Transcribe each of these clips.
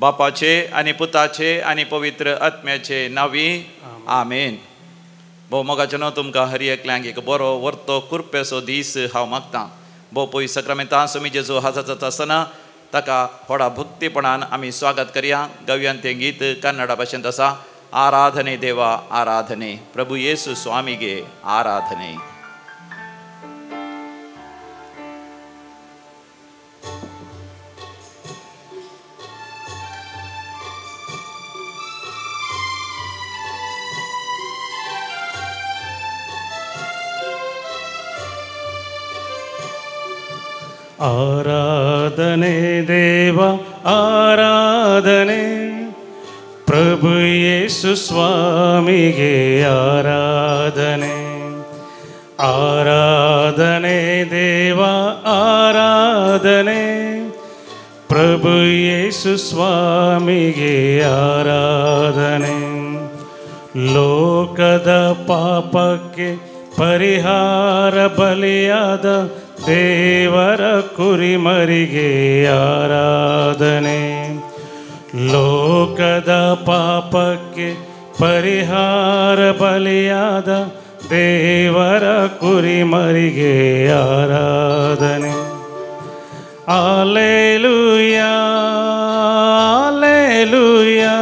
बापाचे आनी पुताचे आनी पवित्र आत्म्याचे नांवी आमेन. भोव मोगाचे न्हू तुमकां हर एकल्यांक एक बरो वर्तो कुरपेसो दीस हांव मागतां. भोव पयस सक्रमेंता स्वामी जेजू हाजर जाता आसतना ताका व्हडा भक्तीपणान आमी स्वागत करया. गव्यान तें गीत कन्नडा भाशेंत आसा. आराधने देवा आराधने, प्रभू येसू स्वामी गे आराधने. आराधने देवा आराधने, प्रभु येसु स्वामिगे आराधने. आराधने देवा आराधने, प्रभु येसु स्वामिगे आराधने. ಲೋಕದ ಪಾಪಕ್ಕೆ ಪರಿಹಾರ ಬಲಿಯಾದ ದೇವರ ಕುರಿಮರಿಗೆ ಆರಾಧನೆ. ಲೋಕದ ಪಾಪಕ್ಕೆ ಪರಿಹಾರ ಬಲಿಯಾದ ದೇವರ ಕುರಿಮರಿಗೆ ಆರಾಧನೆ. Alleluia alleluia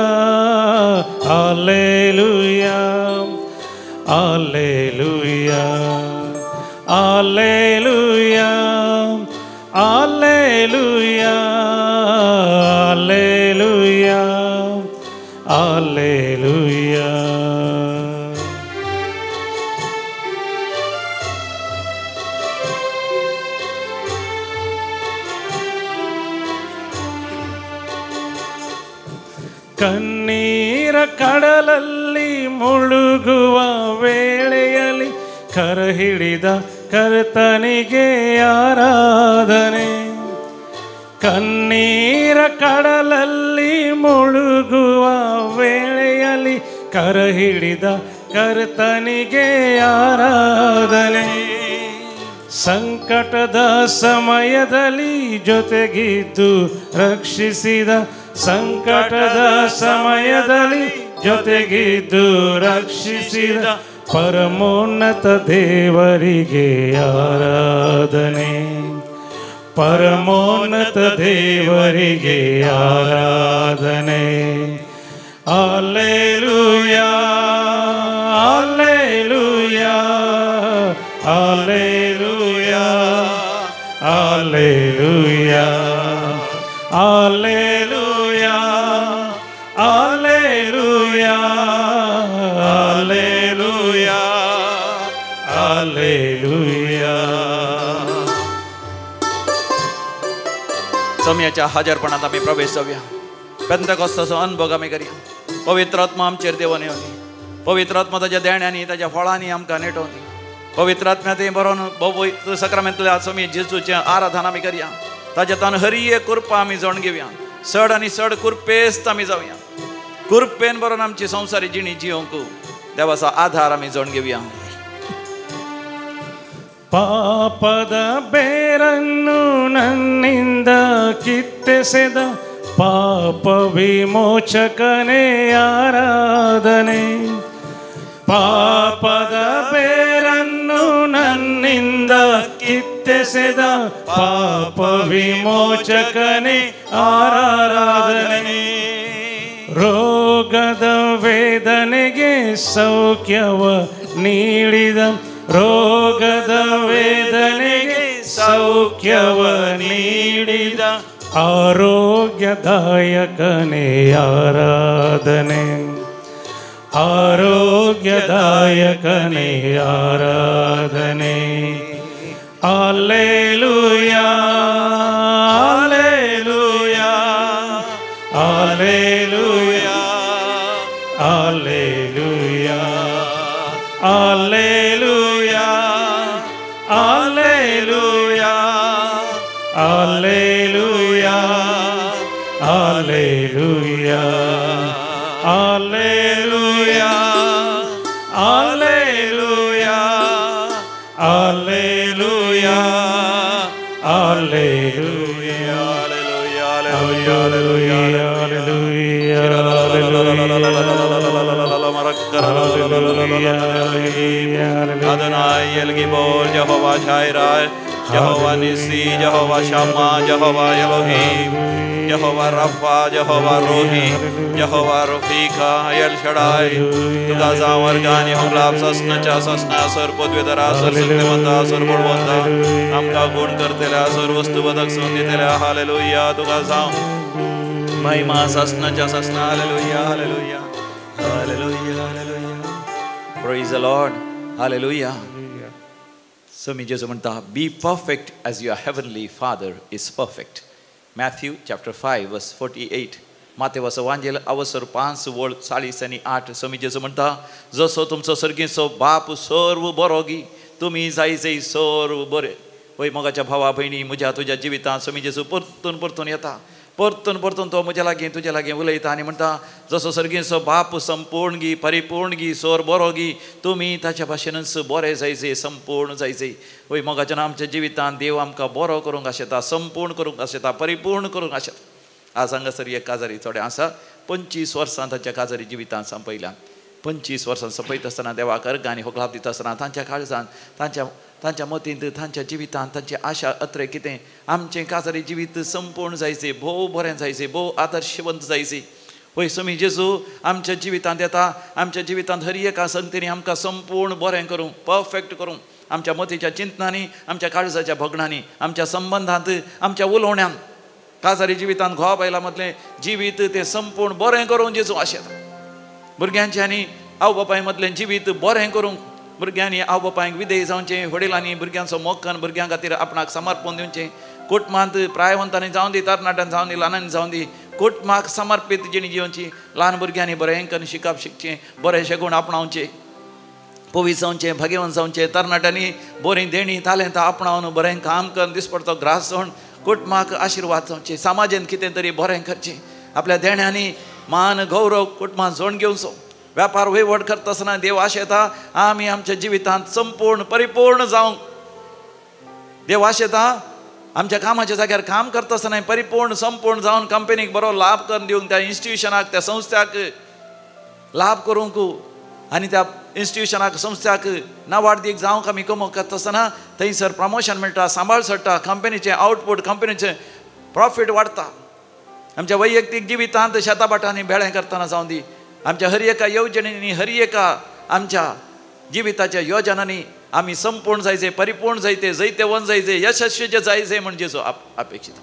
alleluia alleluia alleluia alleluia alleluia alleluia. ಕಣ್ಣೀರ ಕಡಲಲ್ಲಿ ಮುಳುಗುವ ವೇಳೆಯಲ್ಲಿ ಕರ ಹಿಡಿದ ಕರ್ತನಿಗೆ ಆರಾಧನೆ. ಕಣ್ಣೀರ ಕಡಲಲ್ಲಿ ಮುಳುಗುವ ವೇಳೆಯಲ್ಲಿ ಕರ ಹಿಡಿದ ಕರ್ತನಿಗೆ ಆರಾಧನೆ. ಸಂಕಟದ ಸಮಯದಲ್ಲಿ ಜೊತೆಗಿದ್ದು ರಕ್ಷಿಸಿದ, ಸಂಕಟದ ಸಮಯದಲ್ಲಿ ಜೊತೆಗಿದ್ದು ರಕ್ಷಿಸಿದ ಪರಮೋನ್ನತ ದೇವರಿಗೆ ಆರಾಧನೆ. ಪರಮೋನ್ನತ ದೇವರಿಗೆ ಆರಾಧನೆ. Alleluia alleluia alleluia alleluia alleluia alleluia alleluia alleluia. समयाच्या हाजरपणात आमी प्रवेश जावया. पेंतेकोस्ताचो अनुभव आमी करया. पवित्र आत्मा आमचेर देवून येवनी. पवित्र आत्मा ताच्या देण्यांनी ताच्या फळांनी आमकां नेटोवनी. पवित्र आत्म्या तें बरोवन भोव सक्रमेंतल्या स्वामी जेजूचें आराधन आमी करया. ताच्या तान हरी एक कृपा आमी जाण घेवया. चड आनी चड कुरपेस्त आमी जावया. कुरपेन बरोवन आमची संवसारी जिणी जियोंक देवाचो आधार आमी जाण घेवया. ಪಾಪದ ಬೇರನ್ನು ನನ್ನಿಂದ ಕಿತ್ತೆಸೆದ ಪಾಪ ವಿಮೋಚಕನೇ ಆರಾಧನೆ. ಪಾಪದ ಬೇರನ್ನು ನನ್ನಿಂದ ಕಿತ್ತೆಸೆದ ಪಾಪ ವಿಮೋಚಕನೇ ಆರಾಧನೆ. ರೋಗದ ವೇದನೆಗೆ ಸೌಖ್ಯವ ನೀಡಿದ, ರೋಗದ ವೇದನೆಗೆ ಸೌಖ್ಯವ ನೀಡಿದ ಆರೋಗ್ಯದಾಯಕನೇ ಆರಾಧನೆ. ಆರೋಗ್ಯದಾಯಕನೇ ಆರಾಧನೆ. Alleluia alleluia alleluia alleluia alleluia alleluia alleluia alleluia alleluia alleluia alleluia alleluia alleluia alleluia El Gibor, Jehovah Jireh, Jehovah Nissi, Jehovah Shammah, Jehovah Elohim, Jehovah Rapha, Jehovah Rohi, Jehovah Rofika, El Shaddai. तुका जावं वर्गांनी होगलाप ससनाच्या ससना sir पदवेधरा sir सक्तिवंता sir बळवंता आमकां गुण करतल्या sir वस्तू बदक सोन दितल्या. Hallelujah. तुका जावं महिमा ससनाच्या ससना. Hallelujah, hallelujah, hallelujah, hallelujah. Praise the Lord. Hallelujah. So मी जेजू म्हणता, be perfect as your heavenly father is perfect. Matthew chapter 5 verse 48. मातेवाचो वांजेल अवसर 5 वळ 40 आनी 8. सो मी जेजू म्हणता, जसो तुमचो सर्गीचो बाप सर्व बरो गी तुमी जायजे सर्व बरे. वय मोगाच्या भावा भयणी, म्हज्या तुज्या जिवितांत सो मी जेजू परतून परतून येता, परतून परतून तो म्हज्या लागीं तुज्या लागीं उलयता आनी म्हणटा, जसो सर्गीचो बाप संपूर्ण गी परिपूर्ण गी सोर बरो गी तुमी ताच्या भाशेनच बरे जायचे, संपूर्ण जायचे. वय मोगाच्यान आमच्या जिवितांत देव आमकां बरो करूंक आशेता, संपूर्ण करूंक आशेता, परिपूर्ण करूंक आशेता. आज हांगासर एक काजारी थोडे आसा, 25 वर्सां तांच्या काजारी जिवितांत संपयल्या. 25 वर्सां संपयता आसतना देवाक अर्गां आनी होगलाप दिता आसतना तांच्या काळजान, तांच्या तांच्या मतींत, तांच्या जिवितांत तांची आशा अत्रे कितें आमचें काजारी जिवीत संपूर्ण जायचें, भोव बरें जायचें, भोव आदर्शवंत जायचें. वय समी जेजू आमच्या जिवितांत येता, आमच्या जिवितांत हर एका संगतींनी आमकां संपूर्ण बरें करूं, परफेक्ट करूं. आमच्या मतीच्या चिंतनांनी, आमच्या काळजाच्या भगणांनी, आमच्या संबंधांत, आमच्या उलोवण्यांत काजारी जिवितांत घोवा बायलां मदलें जिवीत तें संपूर्ण बरें करूंक जेजू आशेता. भुरग्यांचें आनी आवय बापाय मदलें जिवीत बरें करूंक, भुरग्यांनी आवय बापायक विधेय जावचें, वडिलांनी भुरग्यांचो मोग करून भुरग्यां खातीर आपणाक समर्पण दिवचें. कुटुंबांत प्रायवंतांनी जावं दी, तरणाट्यांनी जावं दी, ल्हानांनी जावं दी, कुटुंबाक समर्पीत जिणी जिवची. ल्हान भुरग्यांनी बरें करून शिकप शिकचें, बरें शेगूण आपणावचें, पवीत जावचें, भाग्यवंत जावचें. तरणाट्यांनी बरीं देणीं तालेंतां आपणावन बरें काम करून दिसपडतो ग्रास जावन कुटुंबाक आशिर्वाद जावचें. समाजान कितें तरी बरें करचें, आपल्या देण्यांनी मान गौरव कुटुंबान जोड घेवचो. व्यापार वहिवट करता आसतना देव आशेता आमी आमच्या जिवितांत संपूर्ण परिपूर्ण जावंक. देव आशेता आमच्या कामाच्या जाग्यार काम करता आसतना परिपूर्ण संपूर्ण जावन कंपनीक बरो लाभ करून दिवंक, त्या इन्स्टिट्युशनाक, त्या संस्थ्याक लाभ करूंक आनी त्या इन्स्टिट्युशनाक संस्थ्याक नावाडदीक जावंक आमी कमो करता आसतना थंयसर प्रमोशन मेळटा, सांबाळ चडटा, कंपनीचें आउटपूट, कंपनीचें प्रॉफीट वाडटा. आमच्या वैयक्तीक जिवितांत शेताभाटांनी बेळें करतना जावं दी, आमच्या हर एका येवजणींनी, हर एका आमच्या जिविताच्या योजनांनी आमी संपूर्ण जायचे, परिपूर्ण जायचे, जैतेवंत जायचे, यशस्वी जायचे म्हणजे जो अपेक्षित.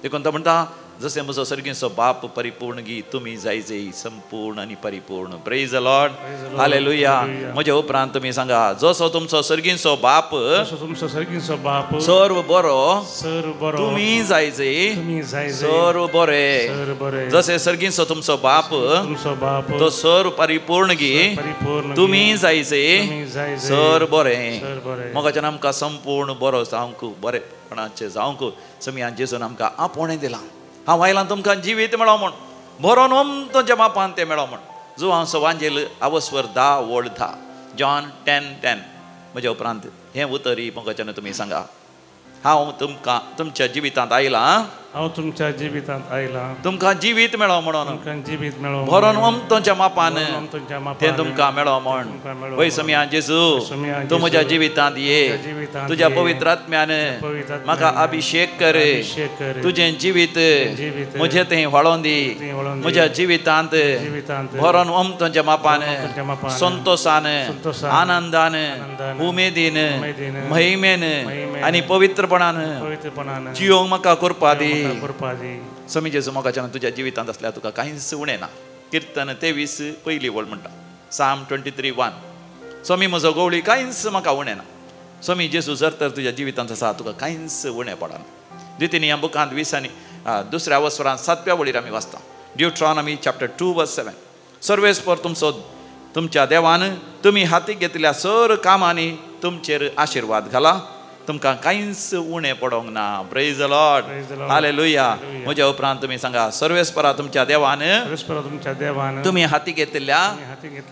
देखून तो म्हणटा, जशें म्हजो सर्गीचो बाप परिपूर्ण गी तुमी जायचे संपूर्ण आनी परिपूर्ण. Praise the Lord. Hallelujah. म्हज्या उपरांत तुमी सांगा, जसो तुमचो सर्गीचो बाप सर्व बरो तुमी जायचे सर्व बरे. जशें सर्गीचो तुमचो बाप तो सर्व परिपूर्ण गी तुमी जायचे सर्व बरे. मोगाच्यान आमकां संपूर्ण बरो जावंक, बरेपणाचें जावंक समियान जेजून आमकां आपोवणें दिलां. हांव आयलां तुमकां जिवीत मेळो म्हूण, बरोवन ओमतोच्या मापान तें मेळो म्हूण. जुवांचो वांजेल अवस्वर 10 वळ 10, जॉन 10:10. म्हज्या उपरांत हें उतरी मोगाच्यान तुमी सांगा, हांव तुमकां तुमच्या जिवितांत आयलां, हांव तुमच्या जिवितांत आयलां, तुमकां जिवीत मेळो म्हणून, तुमकां जिवीत मेळो, भरोन ओमतोच्या मापान तें तुमकां मेळो म्हूण. वय समिया जेजू तूं म्हज्या जिवितांत ये, तुज्या पवित्र आत्म्यान म्हाका अभिशेक कर, तुजें जिवीत म्हजें थंय व्हाळोवन दी, म्हज्या जिवितांत भरोन ओमतोच्या मापान संतोशान, आनंदान, उमेदीन, महिमेन आनी पवित्रपणान जियोंक म्हाका कृपा दी. समी जेजू मोगाच्यान तुज्या जिवितांत आसल्यार तुका कांयच उणें ना. किर्तन 23 पयली वळ म्हणटा, साम 23:1. समी म्हजो गवळी कांयच म्हाका उणें ना. समी जेजू जर तर तुज्या जिवितांत आसा तुका कांयच उणें पडना. द्वितीय ह्या बुकांत 20 आनी दुसऱ्या वसरांत 7व्या वळीर आमी वाचता, ड्युट्रॉनॉमी चॅप्टर 2 वर्स 7. सर्वेस्पर तुमचो तुमच्या देवान तुमी हाती घेतल्या सर कामांनी तुमचेर आशिर्वाद घाला, तुमकां कांयच उणें पडोंक ना. Praise the Lord. Hallelujah. म्हज्या उपरांत तुमी सांगा, सर्वेस्परा तुमच्या देवान तुमी हाती घेतिल्ल्या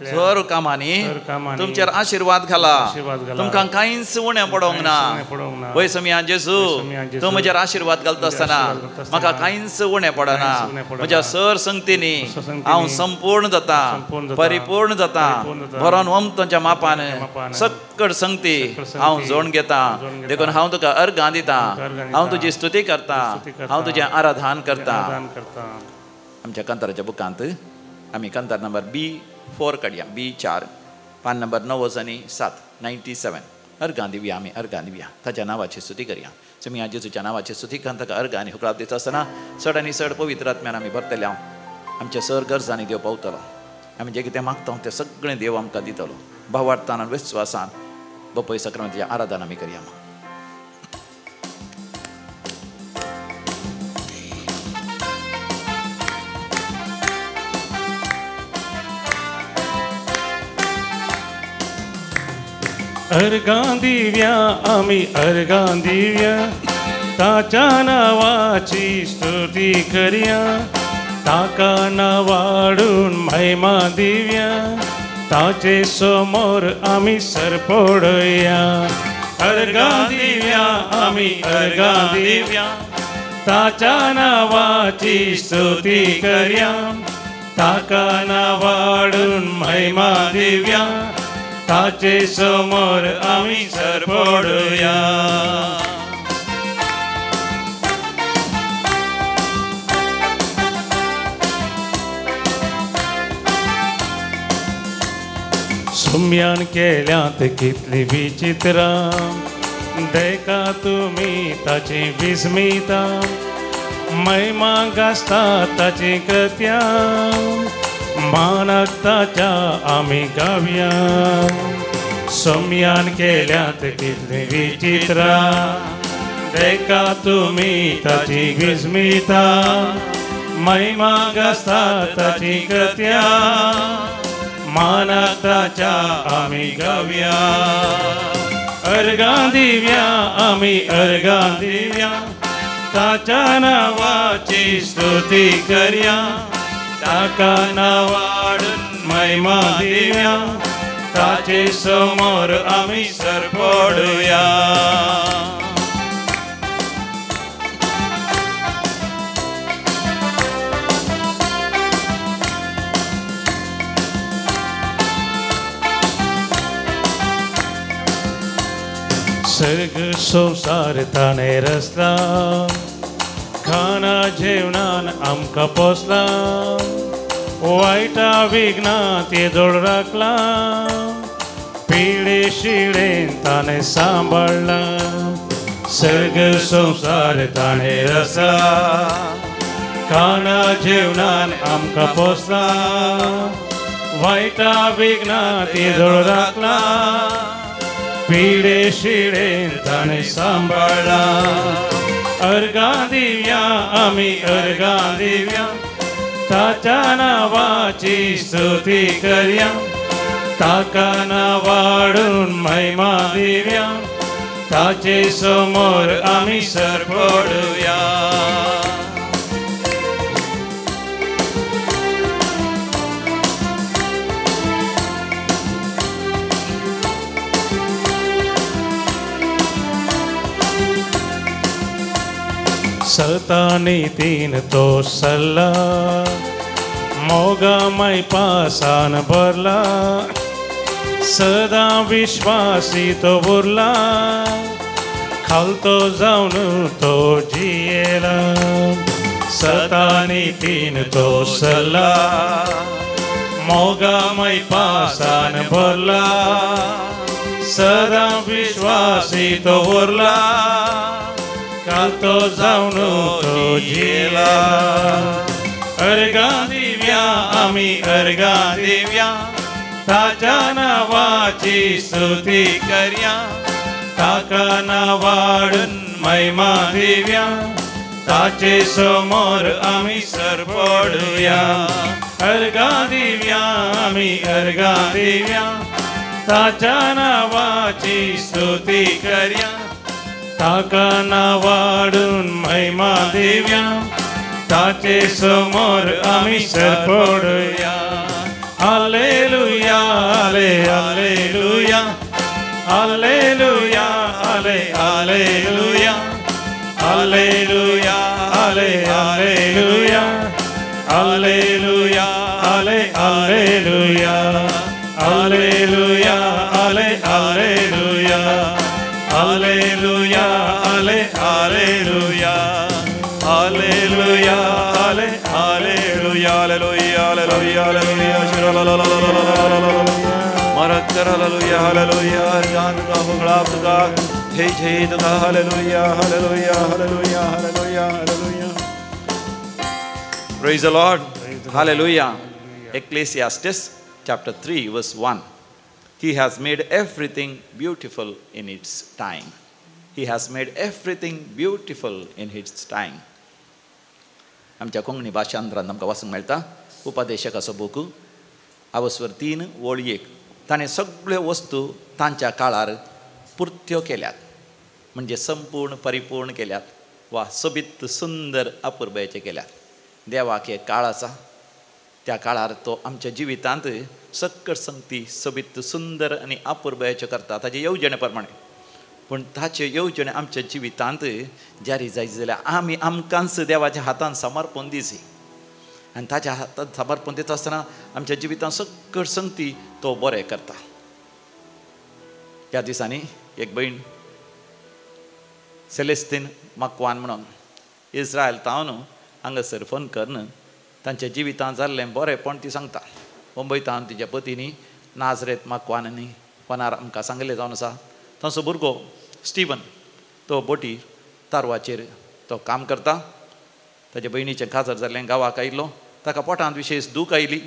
सर्व कामांनी तुमचेर आशिर्वाद घाला, तुमकां कांयच उणें पडोंक ना. वय समिया जेजू तूं म्हजेर आशिर्वाद घालता आसतना म्हाका कांयच उणें पडना. म्हज्या सर संगतींनी हांव संपूर्ण जाता, परिपूर्ण जाता, भरोन ओमतोच्या मापान सक सक्कड संगती हांव जोड घेता, देखून हांव तुका अर्घां दिता, हांव तुजी स्तुती करता, हांव तुजें आराधन करता. आमच्या कांताराच्या बुकांत आमी कांतार नंबर B4 काडया, B4, पान नंबर 97, 97. अर्घां दिवया आमी, अर्घां दिवया, ताच्या नांवाची स्तुती करया. तुमी जेजूच्या नांवाची स्तुती करून ताका अर्घां आनी हुकळाप दिता आसतना चड आनी चड पवित्र आत्म्यान आमी भरतले. हांव आमच्या सर गरजांनी देव पावतलो, आमी जें कितें मागता तें सगळें देव आमकां दितलो. भावार्थान आनी विस्वासान बपय सक्रांतीचें आराधन आमी करया. अर्घां दिव्या आमी अर्घां दिव्या, ताच्या नांवाची स्तुती करया, ताका नांवाडून महिमा दिव्या, ताचे समोर आमी सरपडया. अर्घां दिव्या आमी अर्घां दिव्या, ताच्या नांवाची स्तुती करया, ताका नांवाडून महिमा दिव्या, ताचे समोर आमी सरपडया. सुम्यान केल्यांत कितली विचित्रां, देखा तुमी ताची विस्मिता, महिमा गाजता ताची कृत्यां, मानाक ताच्या आमी गावया. सोम्यान केल्यांत कितली विचित्रां, देखा तुमी ताची विस्मिता, महिमा गाजता ताची कृत्यां, मानाक ताच्या आमी गावया. अर्घां दिव्या आमी अर्घां दिव्या, ताच्या नांवाची स्तुती करया, ताका नांवाडून महिमा दिव्या, ताचे समोर आमी सरपडुया. सर्ग संवसार ताणें रचला, खाणा जेवणान आमकां पोसला, वायटा विघ्नांत येदोळ राखला, पिळे शिळेन ताणें सांबाळला. सर्ग संवसार ताणें रचला, खाणा जेवणान आमकां पोसला, वायटा विघ्नांत येदोळ राखला, पिळे शिळेन ताणें सांबाळला. अर्घां दिव्या आमी अर्घां दिव्या, ताच्या नांवाची स्तुती करया, ताका नांवाडून महिमा दिव्या, ताचे समोर आमी सरपडुया. सतानी तीन तो सल्ला, मोगामय पासान भरला, सदां विश्वासी तो उरला, खालतो जावन तो जियेला. सतानी तीन तो सल्ला, मोगामय पासान भरला, सदां विश्वासी तो उरला, कालतो जावन तो जियेला. अर्घां दिव्या आमी अर्घां दिव्या, ताच्या नांवाची स्तुती करया, ताका नांवाडून महिमा दिव्या, ताचे समोर आमी सरपडुया. अर्घां दिव्या आमी अर्घां दिव्या, ताच्या नांवाची स्तुती करया, ताका नांवाडून महिमा दिव्या, ताचे समोर आमी सरपडुया. हालेलुया आले हालेलुया, हालेलुया आले हालेलुया, हालेलुया आले हालेलुया, हालेलुया आले हालेलुया, हालेलुया आले hallelujah. Hallelujah, hallelujah, hallelujah, hallelujah, hallelujah. Marakkar hallelujah, hallelujah. गान तुका होगळाप तुका, जय जय तुका, hallelujah, hallelujah, hallelujah, hallelujah, hallelujah. Praise the Lord. Hallelujah. Ecclesiastes chapter 3 verse 1. He has made everything beautiful in its time. He has made everything beautiful in its time. आमच्या कोंकणी भाशांतरान आमकां वाचूंक मेळटा उपदेशकाचो book आवस्वर 3 ओळ 1. ताणें सगळ्यो वस्तू तांच्या काळार पुरत्यो केल्यात, म्हणजे संपूर्ण परिपूर्ण केल्यात वा सोबीत सुंदर अपुरबायेचे केल्यात. देवाक एक काळ आसा, त्या काळार तो आमच्या जिवितांत सक्कड संगती सोबीत सुंदर आनी अपुरबायेच्यो करता ताजे येवजणे प्रमाणे. पूण ताच्यो येवजणे आमच्या जिवितांत जारी जायत जाल्यार आमी आमकांच देवाच्या हातान समर्पण दिवची आनी ताच्या हातान समर्पण दिता आसतना आमच्या जिवितांत सक्कड संगती तो बरें करता. त्या दिसांनी एक भयण सेलेस्तीन मकवान म्हणून इस्रायल तावन हांगासर फोन करून तांच्या जिवितांत जाल्लें बरेंपण ती सांगता. मुंबय तावन तिच्या पतीनी नाजरेत मकवानांनी फोनार आमकां सांगलें जावन आसा. तांचो भुरगो स्टिवन तो बोटी तारवाचेर तो काम करता. ताच्या भयणीचें काजार जाल्लें, गांवाक आयिल्लो, ताका पोटांत विशेश दूख आयली.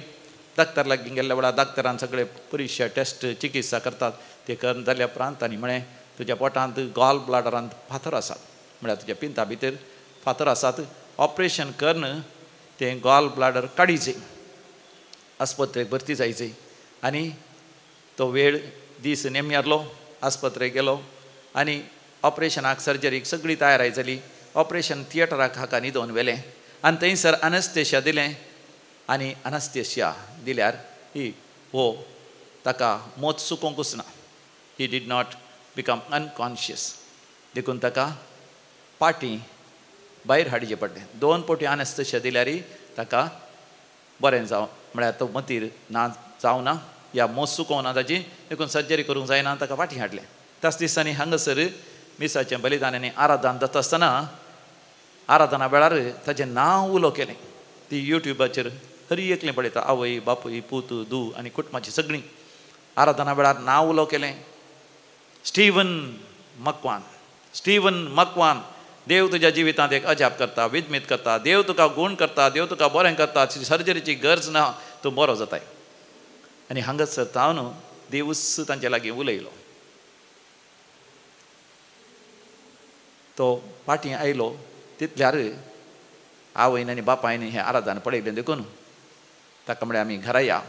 डाक्टर लागीं गेल्ल्या वेळार डाक्टरान सगळे परिक्षा टेस्ट चिकित्सा करतात ते करून जाल्या उपरांत तांणी म्हळें तुज्या पोटांत गॉल ब्लाडरांत फातर आसात, म्हळ्यार तुज्या पिंता भितर फातर आसात, ऑपरेशन करून तें गॉल ब्लाडर काडीचें, आस्पत्रेक भरती जायची. आनी तो वेळ दीस नेमयारलो, आस्पत्रेक गेलो आनी ऑपरेशनाक सर्जरीक सगळी तयारी जाली. ऑपरेशन थिएटराक हाका न्हिदोवन व्हेलें आनी थंयसर अनस्थेशिया दिलें आनी अनस्थेशिया दिल्यार ही हो ताका मोत चुकोवंकूच ना. He did not become unconscious. देखून ताका पाटी भायर हाडचें पडलें. 2 पटी अनस्थेशिया दिल्यार ताका बरें जावं म्हळ्यार तो मतीर ना जावना या मोत चुकोवना ताची, देखून सर्जरी करूंक जायना, ताका फाटीं हाडलें. त्याच दिसांनी हांगासर मिसाचें बलिदान आनी आराधन जाता आसतना आराधना वेळार ताचें नांव उलो केलें. ती युट्यूबाचेर हरी एकलें पळयता, आवय बापूय पूत धूव आनी कुटुंबाची सगळीं आराधना वेळार नांव उलो केलें, स्टीवन मकवान, स्टीवन मकवान. देव तुज्या जिवितांत एक अजाप करता, विदमीत करता, देव तुका गूण करता, देव तुका बरें करता, सर्जरीची गरज ना, तूं बरो जाताय. आनी हांगासर तावन देवूच तांचे लागीं उलयलो. तो फाटीं आयलो तितल्यार आवयन आनी बापायन हें आराधन पळयलें देखून ताका म्हळें आमी घरा या,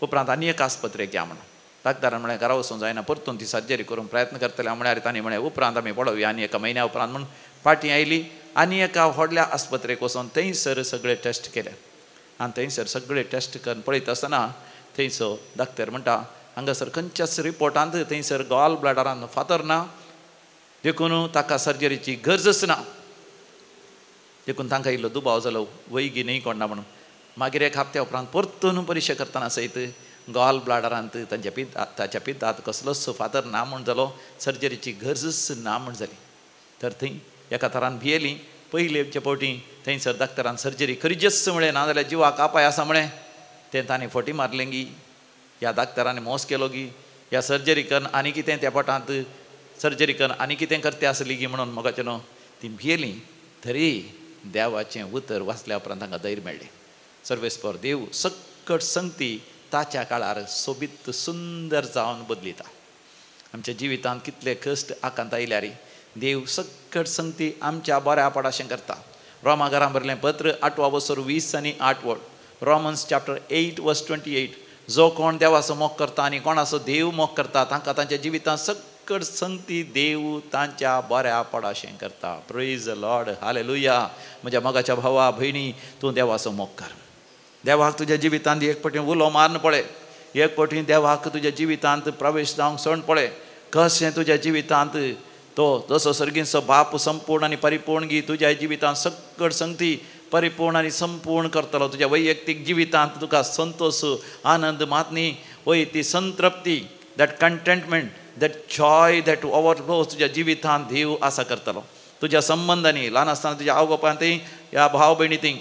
उपरांत आनी एक आस्पत्रेक या म्हणून. डाक्टरान म्हळें घरा वचूंक जायना, परतून ती सर्जरी करूंक प्रयत्न करतले म्हळ्यार तांणी म्हळें उपरांत आमी पळोवया आनी एका म्हयन्या उपरांत म्हूण. फाटीं आयली आनी एका व्हडल्या आस्पत्रेक वचून थंयसर सगळे टेस्ट केले आनी थंयसर सगळे टेस्ट करून पळयता आसतना थंयसर डाक्टर म्हणटा हांगासर खंयच्याच रिपोर्टांत थंयसर गॉल ब्लाडरान फातर ना, देखून ताका सर्जरीची गरजच ना. देखून तांकां इल्लो दुबाव जालो वैगी न्ही कोण ना म्हणून. मागीर एक हप्त्या उपरांत परतून परिक्षा करतना सयत गॉल ब्लाडरांत तांच्या ताच्या पित्तात कसलोच फातर ना म्हूण जालो, सर्जरीची गरजच ना म्हूण जाली. तर थंय एका तरान भियेली. पयलेचे फावटी थंयसर डाक्टरान सर्जरी खरीच म्हळें, ना जाल्यार जिवाक आपाय आसा म्हळें. तें तांणी फटी मारलें गी, ह्या डाक्टरांनी मोस केलो गी, ह्या सर्जरी करून आनी कितें त्या पोटांत सर्जरी करून आनी कितें करते आसली गी म्हणून मोगाचें न्हू ती भियेली. तरी देवाचें उतर वाचल्या उपरांत तांकां धैर्य मेळ्ळें. सर्वेस्पर देव सक्कट संगती ताच्या काळार सोबीत सुंदर जावन बदलिता. आमच्या जिवितांत कितले कश्ट आकांत आयल्यार देव सक्कट संगती आमच्या बऱ्या पडाशें करता. रोमा घरां बरलें पत्र 8 वसर 20 आनी 8 वळ, रोमन्स चॅप्टर 8 वर्स 28. जो कोण देवाचो मोग करता आनी कोणाचो देव मोग करता तांकां तांच्या जिवितांत सक्कट संगती देव तांच्या बऱ्या पडाशें करता. Praise the Lord, hallelujah. म्हज्या मोगाच्या भावा भयणी, तूं देवाचो मोग कर. देवाक तुज्या जिवितांत एक पटी उलो मारून पळय, एक पटी देवाक तुज्या जिवितांत प्रवेश जावंक सण पळय. कशें तुज्या जिवितांत तो जसो सर्गींचो बाप संपूर्ण आनी परिपूर्ण गी तुज्या जिवितांत सक्कट संगती परिपूर्ण आनी संपूर्ण करतलो. तुज्या वैयक्तीक जिवितांत तुका संतोष आनंद मात न्ही, वय ती संतृप्ती, that contentment, that joy, that overflow तुज्या जिवितांत देव आसा करतलो. तुज्या संबंदांनी ल्हान आसतना तुज्या आवय बापायन थंय ह्या भाव भयणी थंय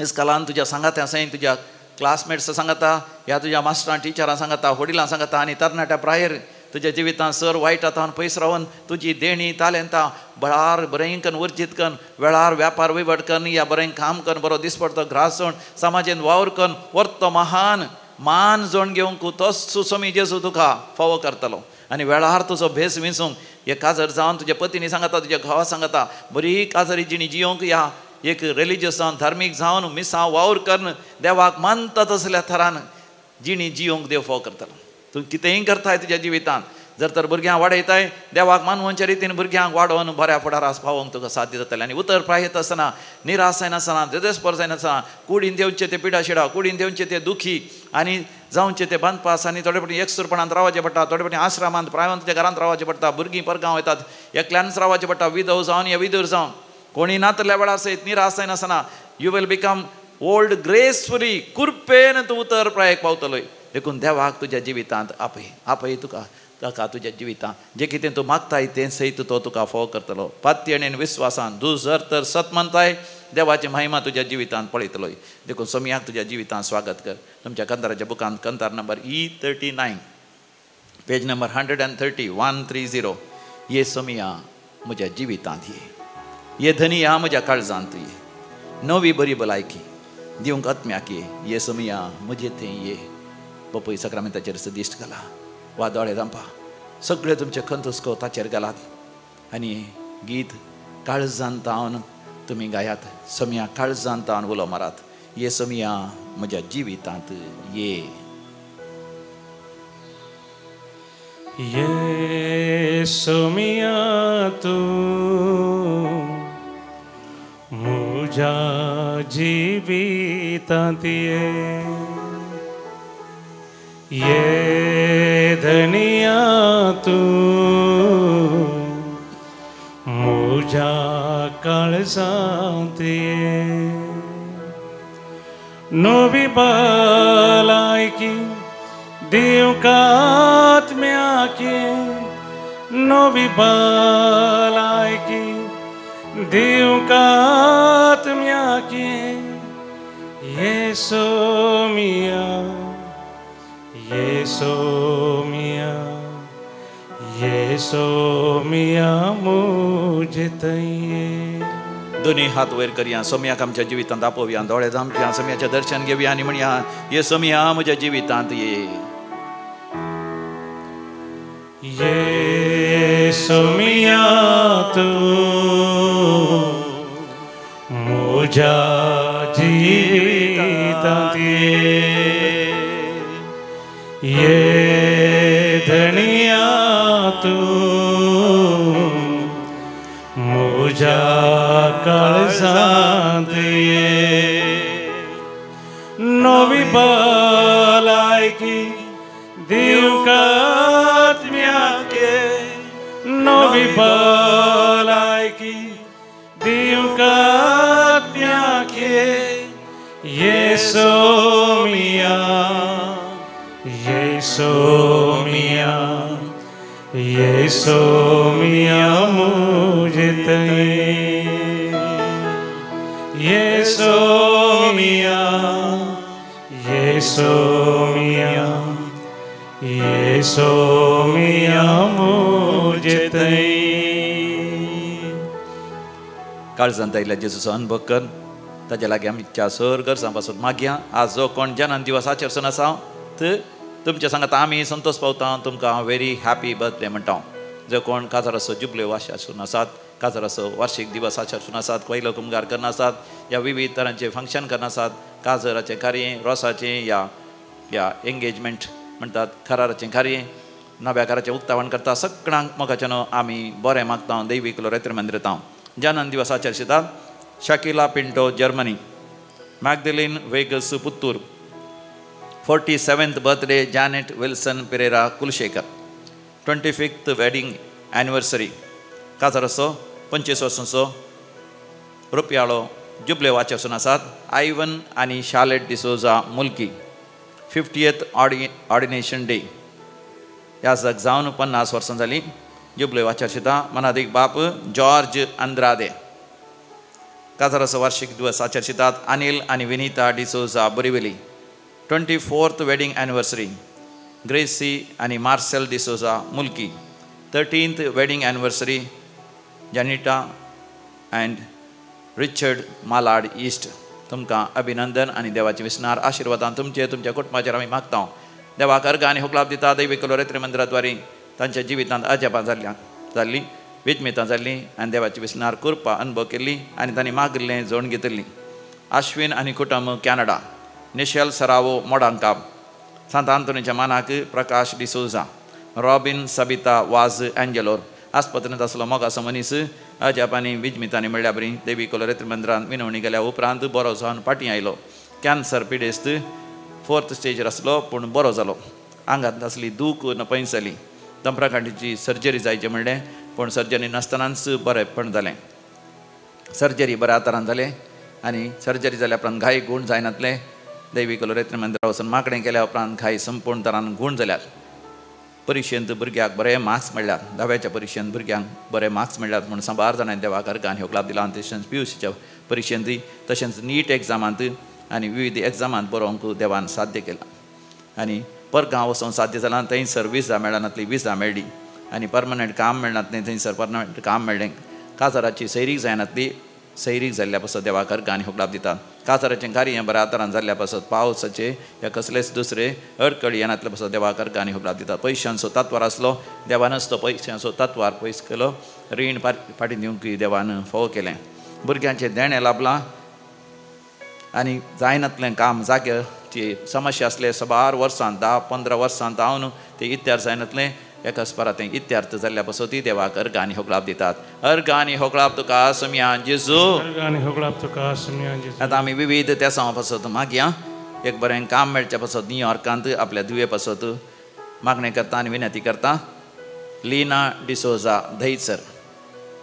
इस्कॉलान तुज्या सांगात्या आसाय, तुज्या क्लासमेट्स सांगता, ह्या तुज्या मास्टरां टिचरां सांगता, वडिलां सांगता आनी तरणाट्या प्रायर तुज्या जिवितांत सर वायट आतां पयस रावन तुजी देणी तालेंतां बळार बरें कन्न उर्जीत कन्न वेळार व्यापार वयवट कन्न या बरें काम कन्न बरो दिसपडतो ग्रास जोण समाजेन वावर कन्न वर्तो महान मान जोण घेवंक तोच सोमी जेजू तुका फावो करतलो. आनी वेळार तुजो भेस विंचूंक हे काजर जावन तुज्या पतीनी सांगता, तुज्या घोवा सांगता बरी काजरी जिणी जियोंक या एक रिलिजियस जावन धार्मीक जावन मिसां वावर कन्न देवाक मानता तसल्या थरान जिणी जियोंक देव फावो करतलो. तूं कितेंय करताय तुज्या जिवितांत जर तर भुरग्यांक वाडयताय देवाक मानवच्या रितीन भुरग्यांक वाडोवन बऱ्या फुडाराक पावोवंक तुका साध्य जातलें. आनी उतर प्रायत आसतना निराश जायनासतना देदेस्पर जायनासतना कुडीन देवचे ते पिडाशिडा, कुडीन देवचे ते दुखी आनी जावचे ते बांदपास आनी थोडे फावटी एकसूरपणांत रावचें पडटा, थोडे फावटी आश्रमांत प्रायवंत घरांत रावचें पडटा, भुरगीं परगांव वयतात एकल्यानच रावचें पडटा, विधव जावन या विदूर जावन कोणी नातल्या वेळार सयत निराश जायनासतना you will become old gracefully कुरपेन तूं उतर प्रायक पावतलोय. देखून देवाक तुज्या जिवितांत आपय, आपय तुका ताका तुज्या जिवितांत जें कितें तूं मागताय तें सयत तो तुका फोव करतलो. पातयेन विस्वासान तूं जर तर सत मानताय देवाची महिमा तुज्या जिवितांत पळयतलोय. देखून सोमयाक तुज्या जिवितांत स्वागत कर. तुमच्या कंताराच्या बुकांत कंतार नंबर E39 page number 130 130. ये सोमया म्हज्या जिवितांत ये, ये धनिया म्हज्या काळजांत ये, नवी बरी भलायकी दिवंक आत्म्याक ये, ये सोमया म्हजे थंय ये. बापूय साक्रामेंताचेर दिश्ट घाला वा दोळे धांपा, सगळे तुमचे खंतुस्को ताचेर घालात आनी गीत काळजान तावन तुमी गायात. सोमया काळजान तावन उलो मारात, ये सोमया म्हज्या जिवितांत ये. ये सोमया तूं म्हज्या जिवितांत ये, ये धनिया तूं म्हज्या काळजांत ये, नवी भलायकी दिवंक आत्म्याक ये, नवी भलायकी दिवंक आत्म्याक ये, ये सोमिया, ये सोमिया, ये सोमिया मुझे तये. दोन्ही हात वयर करया, सोमयाक आमच्या जिवितांत आपोवया, दोळे धांपया, सोमयाचें दर्शन घेवया आनी म्हणया, ये सोमया म्हज्या जिवितांत ये. ये सोमिया तूं म्हज्या जिवितांत ये, ये धनिया तूं म्हज्या काळजांत ये, नवी भलायकी दिवंक आत्म्याक ये, नवी भलायकी दिवंक आत्म्याक ये, ये सोमिया, ये सोमिया, ये सोमिया मुझे तये, ये सोमिया, ये सोमिया, ये सोमिया मुझे तये. काळजांत आयिल्ल्या जेजूचो अनुभव कर, ताज्या लागीं आमच्या सर गरजां पासून मागया. आज जो कोण जनन दिवस आचरचो आसा तर तुमच्या सांगात आमी संतोष पावता, तुमकां हांव व्हेरी हॅपी बर्थडे म्हणटा. जो कोण काजाराचो जुबले वार्षिक आसात, काजाराचो वार्षिक दिवस आचरसून आसात, कोयलो कुमगार करना आसात या विविध तरांचे फंक्शन करना आसात, काजराचें कार्य, रोसाचें या या एंगेजमेंट म्हणटात कराराचें कार्य, नव्या घराचें उक्तावण करता, सगळ्यांक मोगाच्यानो आमी बरें मागता दैवीक लोरेत्र मंदिरांत. जनन दिवस आचरतात Shakila Pinto Germany, Magdalene Vegas Puttur, 47th birthday Janet Wilson Pereira Kulashekar, 25th wedding anniversary काजाराचो 25 वर्सांचो रुपयाळो जुबले वाचसून आसात आयवन आनी शार्लेट डिसोजा मुल्की, 50th ordination day ह्या जाग जावन 50 वर्सां जालीं जुबले वाचरशिता मनादीक बाप जॉर्ज अंद्रादे. काजाराचो वार्षिक दिवस आचरितात अनिल आनी Vinita D'Souza Borivali. 24th wedding anniversary Gracy आनी Marcel D'Souza Mulki. 13th wedding anniversary Janita and Richard Malad east. तुमकां अभिनंदन आनी देवाचे विसनार आशिर्वादान तुमचे तुमच्या कुटुंबाचेर आमी मागता. देवाक अर्घ आनी हुकलाप दिता दैवी लोरेत्री मंदिराद्वारे तांच्या जिवितांत अजापां जाल्लीं विजमितां जाल्लीं आनी देवाची विसनार कृपा अनुभव केल्ली आनी तांणी मागिल्लें जोड घेतिल्ली. आश्विन आनी कुटुंब कॅनडा. निशेल सरावो मोडांकाब. सांत आंतोनीच्या मानाक प्रकाश डिसोजा. रॉबिन सबिता वाज एंजेलोर. आस्पत्रेंत आसलो मोगाचो मनीस अजापांनी विजमितांनी मेळ्ळ्या बरी देवी कोलोरेत्री मंदिरांत विनवणी गेल्या उपरांत बरो जावन फाटीं आयलो. कॅन्सर पिडेस्त 4th स्टेजीर आसलो पूण बरो जालो. आंगांत आसली दूख नपयस जाली. दंपराकांडीची सर्जरी जायची म्हणलें पूण सर्जरी नासतनाच बरेंपण जालें. सर्जरी बऱ्या तरान जालें आनी सर्जरी जाल्या उपरांत घाय गूण जायनातलें. देवी कोलोरेत्री मंदिरा वचून मागणें केल्या उपरांत घाय संपूर्ण तरान गूण जाल्यात. परिक्षेंत भुरग्याक बरे मार्क्स मेळ्ळ्यात. धाव्याच्या परिक्षेंत भुरग्यांक बरे मार्क्स मेळ्ळ्यात म्हूण साबार जाणांनी देवाक अर्घ आनी होकलाप दिला. तशेंच PUCच्या परिक्षेंत तशेंच नीट एग्जामांत आनी विविध एग्जामांत बरोवंक देवान साध्य केलां आनी परगांव वचून साध्य जालां. थंयसर विजा मेळनातली विजा मेळ्ळी आनी परमनंट काम मेळनातलें थंयसर परमनंट काम मेळ्ळें. काजाराची सैरीक जायनातली सैरीक जाल्ल्या पासत देवाक अर्घ आनी होकलाप दितात. काजाराचें कार्य बऱ्या तरान जाल्ल्या पासत पावसाचे या कसलेच दुसरे अडकळी येनातले पासत देवाक अर्घ आनी होकलाप दितात. पयशांचो तत्वार आसलो देवानच तो पयशांचो तत्वार पयस केलो. रीण फाटीं दिवंक देवान फोव केलें. भुरग्यांचें देणें लाभलां आनी जायनातलें काम जाग्याची समस्या आसले साबार वर्सां 10-15 वर्सां जावन ते इत्यार जायनातलें एकाच परा तें इत्यार्थ जाल्ल्या पासत देवाक अर्घ आनी होकलाप दितात. अर्घ आनी होकलाप तुका समिया जेजू. आतां आमी विविध तेसांव पासत मागया. एक बरें काम मेळच्या पासत न्यूयॉर्कांत आपल्या दुवे पासत मागणें करता आनी विनंती करता. लीना डिसोजा दहीसर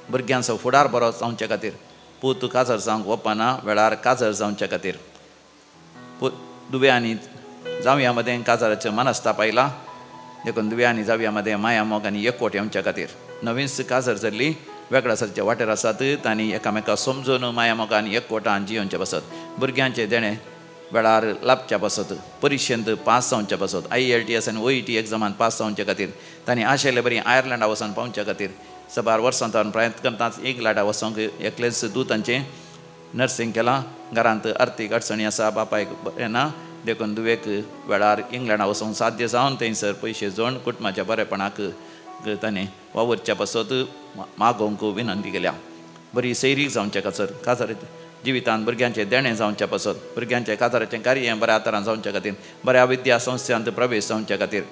भुरग्यांचो फुडार बरो जावचे खातीर पूत काजर जावंक वचना वेळार काजर जावचे खातीर पूत दुव्या आनी जावया मदें काजाराचें मनस्ताप आयला देखून दुव्या आनी जावया मदें माया मोग आनी एकवट येवच्या खातीर नवीनच काजर जाल्ली वेगळ्या सारच्या वाटेर आसात तांणी एकामेका समजून माया मोग आनी एकवटान जियोवचे पासत भुरग्यांचें देणें वेळार लाभच्या पासत परिक्षेंत पास जावच्या पासत IELTS आनी OET एग्जामान पास जावचे खातीर तांणी आशिल्ले बरी आयर्लंडा वचून पावच्या खातीर साबार वर्सां तावन प्रयत्न करताच इंग्लंडा वचोंक एकलेच दूतांचें नर्सिंग केलां. घरांत आर्थीक अडचणी आसा बापायक बरें ना देखून दुवेक वेळार इंग्लंडा वचूंक साध्य जावन थंयसर पयशे जोड कुटुंबाच्या बरेपणाक ताणें वावुरच्या पासत मागोवंक विनंती केल्या. बरी सैरीक जावच्या खासर काजार जिवितांत भुरग्यांचें देणें जावच्या पासत भुरग्यांचें काजाराचें कार्य बऱ्या तरान जावच्या खातीर बऱ्या विद्या संस्थांत प्रवेश जावच्या खातीर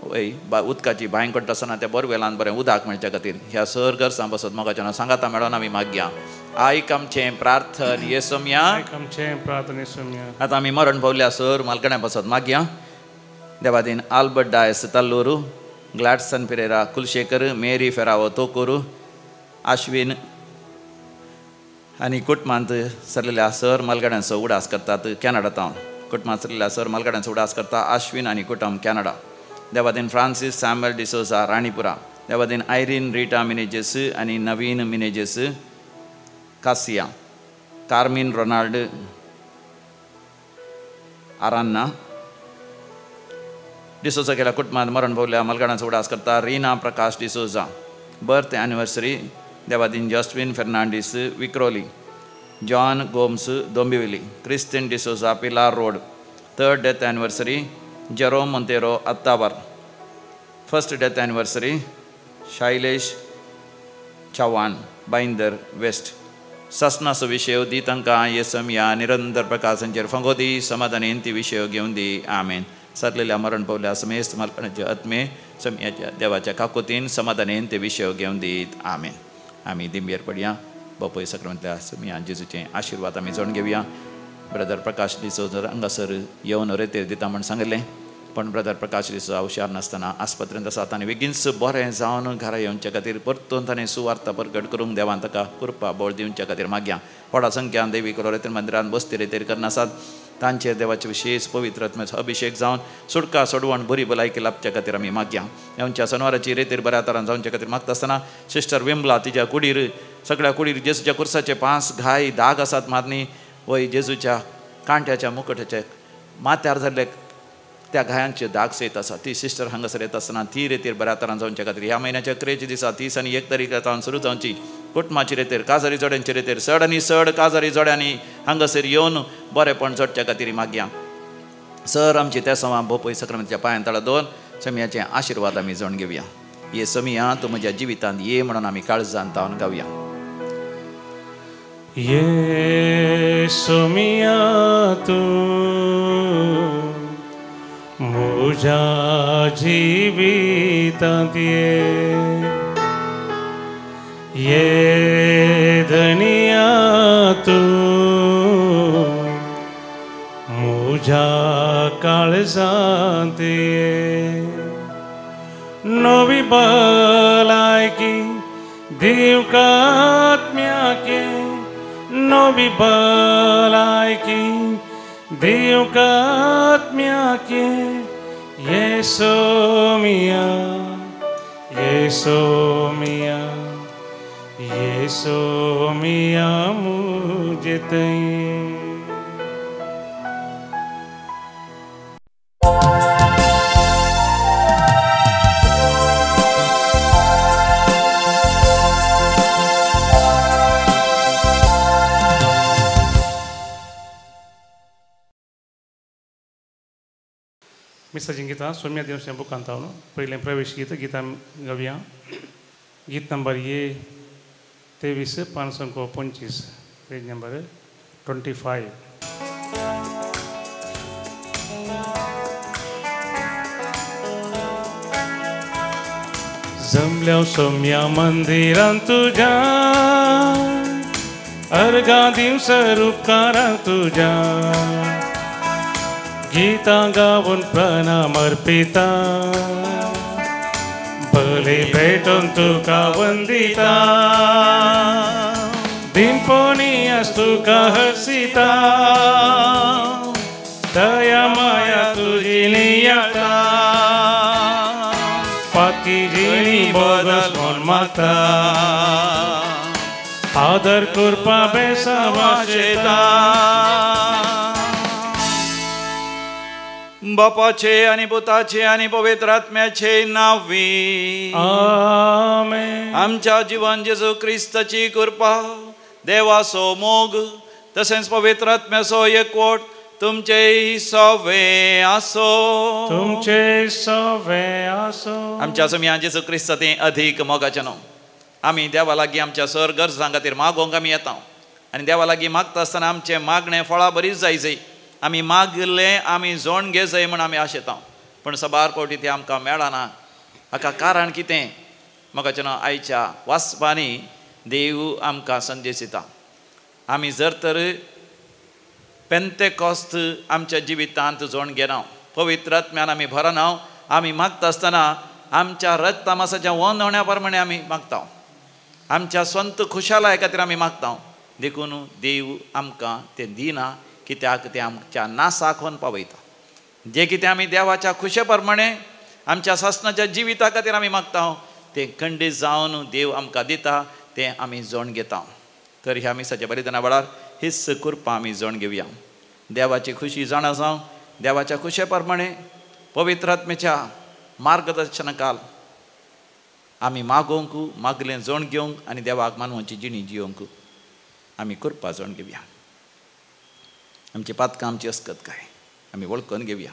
वय उदकाची बांय कडटा आसतना त्या बोरवेलान बरें उदक मेळच्या खातीर ह्या सर गरजां पासत मोगाच्या सांगाता मेळोन आमी मागया. आयक आमचें प्रार्थन येसोमया. आतां आमी मरण पावल्या सर मालकण्या पासत मागया. Devadin Albert Dias Tallur, Gladson Pereira Kulshekar, Mary Ferrao Thokur, Ashwin आनी कुटुंबांत सरलेल्या सर मालगाड्यांचो उडास करतात कॅनडा तावन. कुटुंबांत सरलेल्या सर मालगाड्यांचो उडास करता आश्विन आनी कुटुंब कॅनडा. देवादीन फ्रांसीस सॅम्युअल डिसोजा राणीपुरा. देवादीन आयरीन रिटा मिनेजेस आनी नवीन मिनेजेस कासिया, कार्मीन रोनाल्ड आरान्ना. डिसोजा केल्या कुटुंबांत मरण पावल्या मालगाड्यांचो उडास करता रीना प्रकाश डिसोजा. बर्थ एनिवर्सरी देवादीन Josephine Fernandes Vikhroli, John Gomes Dombivli, Christine D'Souza Pilar road. Third death anniversary Jerome Monteiro Attavar. First death anniversary Shailesh Chavan Bhayandar west. सासनाचो विशय दी तांकां येसमया निरंतर प्रकाशांचेर फांगो दी समाधानी ती विशय घेवन दी. आमेन. सरलेल्या मरण पावल्या समेस्त मालकाणाचे आत्मे समयाच्या देवाच्या काकोतीन समाधानेन ते विशय घेवन दीत. आमेन. आमी दिंबेर पडया. बापूय सक्रमंतल्या समया जेजूचे आशिर्वाद आमी जोड घेवया. ब्रदर प्रकाश डिसोजा हांगासर येवन रेतेर दिता म्हण सांगलें. पण ब्रदर प्रकाश डिसोजा हुशार नासतना आस्पत्रेंत आसात आनी बेगीनच बरें जावन घरा येवच्या खातीर परतून ताणें सुवार्ता परगट करूंक देवान ताका कृपा बळ दिवच्या खातीर मागया. व्हडा संख्यान देवी कुलोरेतीर मंदिरान बसती रेतीर करनासात तांचेर देवाचे विशेष पवित्र आत्म्याचो अभिशेक जावन सुटका सोडवण बरी भलायकी लाभच्या खातीर आमी मागया. आमच्या सनवाराची रेतीर बऱ्या तरान जावच्या खातीर मागता आसतना सिस्टर विमला तिच्या कुडीर सगळ्या कुडीर जेजूच्या कुर्साचे 5 घाय दाग आसात मारणी वय जेजूच्या कांट्याच्या मुकट्याच्या माथ्यार जाल्ले त्या घायांचे दाग सयत आसा. ती सिस्टर हांगासर येता आसतना ती रेतीर बऱ्या तरान जावच्या खातीर ह्या म्हयन्याच्या अकरेच्या दिसा 30 आनी 1 तारीख जावन सुरू जावची कुटुंबाची रेतीर काजारी जोड्यांची रेतीर चड आनी चड काजारी जोड्यांनी हांगासर येवन बरेपण जोडच्या खातीर मागया. सर आमची त्या समा भोपय सक्रमेच्या पांयान तळा 2 समयाचे आशिर्वाद आमी जोड घेवया. ये समिया तूं म्हज्या जिवितांत ये म्हणून आमी काळजान तावन गावया. ये सोमिया तूं म्हज्या जिवितांत ये, ये धनिया तूं म्हज्या काळजांत ये, नवी भलायकी दिवकात्म्याके, नवी भलायकी दिवकात्म्याके, ये सोमिया, ये सोमिया, ये सोमिया मुझे तई. मिसाची गीतां सोम्या दिवस बुकांत पयलें प्रवेश गीत गीतां गावया. गीत नंबर ये 23 525 पेज नंबर 25. जमल्या सोम्या मंदिरांत तुज्या अर्घां दिवस उपकारां तुज्या, गीतां गावन प्रणाम अर्पिता, बली भेटून तुका वंदिता, दिनपोनी तुका हसिता, दया माया तुझी नियाळता, पाती जिणी बोगस म्हूण मागता, आदर कृपा बेसा वाशेता. बापाचे आनी पुताचे आनी पवित्र आत्म्याचे नांवी आमेन. आमच्या जिवन जेजू क्रिस्ताची कृपा, देवाचो मोग तसेंच पवित्र आत्म्याचो एकवट तुमचे सवे आसो, तुमचे सवे आसो. आमच्या सोम्या जेजू क्रिस्ता तें अधीक मोगाचें न्हू. आमी देवा लागीं आमच्या सर गरजां खातीर मागोंक आमी येता आनी देवा लागीं मागता आसतना आमचें मागणें फळां बरीच जाय जाय. आमी मागलें आमी जोण घे जाय म्हण आमी आशेता, पूण सबार फावटी तें आमकां मेळना. हाका कारण कितें? म्हाका आयच्या वाचपांनी देव आमकां संदेश दिता. आमी जर तर पेंतेकोस्त आमच्या जिवितांत जोण घेना, पवित्र आत्म्यान आमी भरना, आमी मागता आसतना आमच्या रक्तमासाच्या वनवण्या प्रमाणे आमी मागता, आमच्या स्वंत खुशालाय खातीर आमी मागता. देखून देव आमकां तें दिना, कित्याक तें आमच्या नासाक व्हरून पावयता. जें कितें आमी देवाच्या खुशे प्रमाणे आमच्या सासणाच्या जिविता खातीर आमी मागता तें खंडीत जावन देव आमकां दिता, तें आमी जोण घेता. तर ह्या मिसाच्या बलिदाना वेळार हीच कृपा आमी जोण घेवया. देवाची खुशी जाणा जावं, देवाच्या खुशे प्रमाणे पवित्र आत्म्याच्या मार्गदर्शनाखाल आमी मागोवंक, मागलें जोण घेवंक आनी देवाक मानवाची जिणी जियोवंक आमी कृपा जोण घेवया. आमची पातकां आमची अस्कत काय आमी वळखून घेवया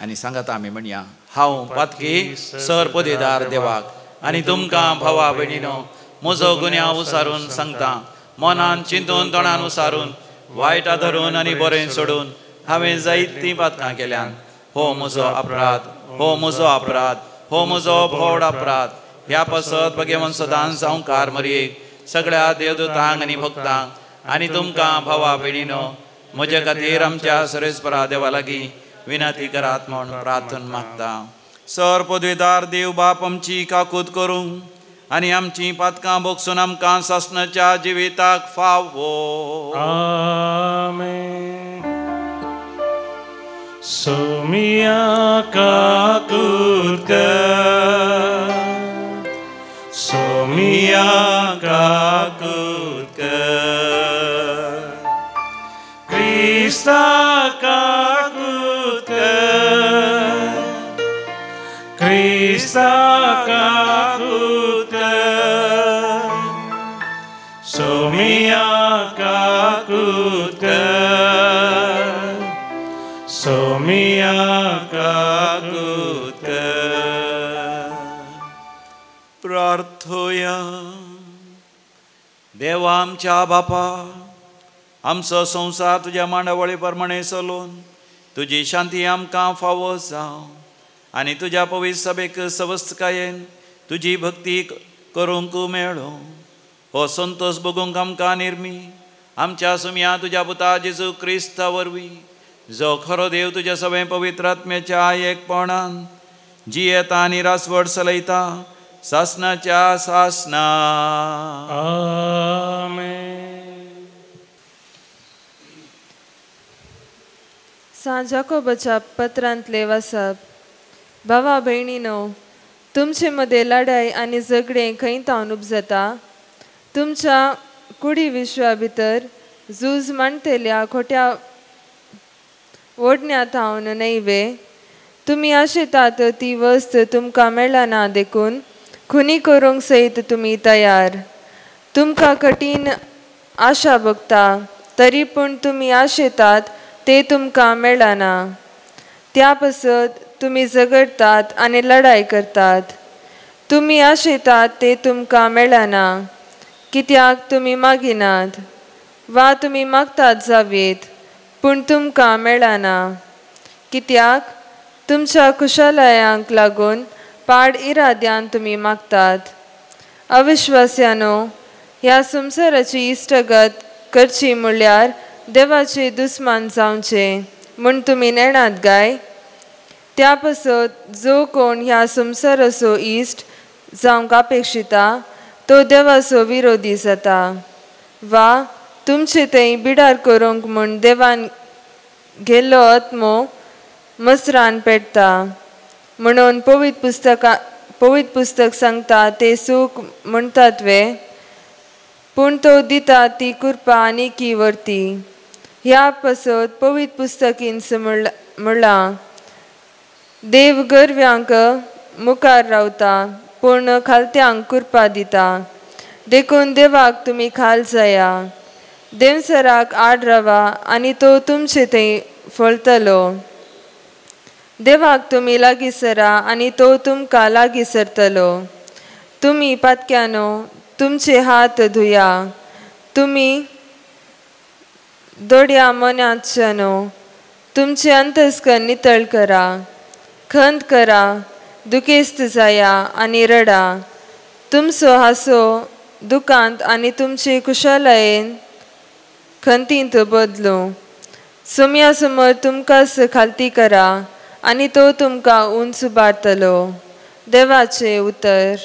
आनी सांगाता आमी म्हणया, हांव पातकी सर पदेदार देवाक आनी तुमकां भावा भयणीनो म्हजो गुन्यांव उसारून सांगता, मनान चिंतून तोंडान उसारून वायटा धरून आनी बरें सोडून हांवें जायतीं पातकां केल्यान. हो म्हजो अपराध, हो म्हजो अपराध, हो म्हजो व्हड अपराध. ह्या पासत भगवान सदांच जावंकार मरयेक सगळ्या देवदूतांक आनी भक्तांक आनी तुमकां भावा भयणीनो म्हजे खातीर आमच्या सरेस्परा देवा लागीं विनंती करात म्हूण प्रार्थना मागता. सर पदवीदार देव बाप आमची काकूत करूं आनी आमची पातकां भोगसून आमकां सासणाच्या जिविताक फावो. आमेन. सोमिया काकूत कर, सोमिया काकूत कर, क्रिस्ता काकूत कर, क्रिस्ता काकूत कर, सोमिया काकूत कर, सोमिया काकूत कर. प्रार्थोया. देवा आमच्या बापा, आमचो संवसार तुज्या मांडावळी प्रमाणे चलोवन तुजी शांती आमकां फावो जावं आनी तुज्या पवित्र सभेक सवस्तकायेन तुजी भक्ती करूंक मेळो. हो संतोष भोगूंक आमकां निर्मी आमच्या सुमया तुज्या पुता जेजू क्रिस्ता वरवीं, जो खरो देव तुज्या सगळें पवित्र आत्म्याच्या एकपणान जियेता आनी रासवड चलयता सासनाच्या सासना. आमेन. सांत जाकोबाच्या पत्रांतले वाचप. भावा भयणीनो, तुमचे मदें लढाय आनी झगडें खंय तावन उपजता? तुमच्या कुडी विश्वा भितर झूज मांडटेल्या खोट्या ओडण्या थावन न्हय वे? तुमी आशेतात ती वस्त तुमकां मेळना देखून खुनी करूंक सयत तुमी तयार. तुमकां कठीण आशा भोगता तरी पूण तुमी आशेतात ते तुमकां मेळना. त्या पासत तुमी झगडटात आनी लढाय करतात. तुमी आशेतात ते तुमकां मेळना कित्याक तुमी मागिनात, वा तुमी मागतात जावयेत पूण तुमकां मेळना कित्याक तुमच्या कुशलायांक लागून पाड इराद्यान तुमी मागतात. अविश्वास्यानो, ह्या संवसाराची इश्टगत करची म्हणल्यार देवाचे दुस्मान जावचे म्हूण तुमी नेणात गाय? त्या पासत जो कोण ह्या संवसाराचो इश्ट जावंक अपेक्षिता तो देवाचो विरोधी जाता, वा तुमचे थंय बिडार करूंक म्हूण देवान गेल्लो आत्मो मसरान पेटता. म्हणून पवित्र पुस्तक सांगता ते सूख म्हणटात वे, पूण तो दिता ती कृपा आनी की व्हरती. ह्या पासत पवित्र पुस्तकीन म्हणलां, देव गर्व्यांक मुखार रावता पूण खालत्यांक कृपा दिता. देखून देवाक तुमी खाल जाया, देवसराक आड रावा आनी तो तुमचे थंय फळटलो. देवाक तुमी लागीं सरा आनी तो तुमकां लागीं सरतलो. तुमी पातक्यानो, तुमचे हात धुया. तुमी दोड्या मनाच्यानो, तुमचे अंतस्कन नितळ करा. खंत करा, दुखेस्त जाया आनी रडा. तुमचो हांसो दुखांत आनी तुमचे कुशलायेन खंतींत बदलूं. सोम्या समोर तुमकांच खालती करा आनी तो तुमकां उंच उबारतलो. देवाचें उतर.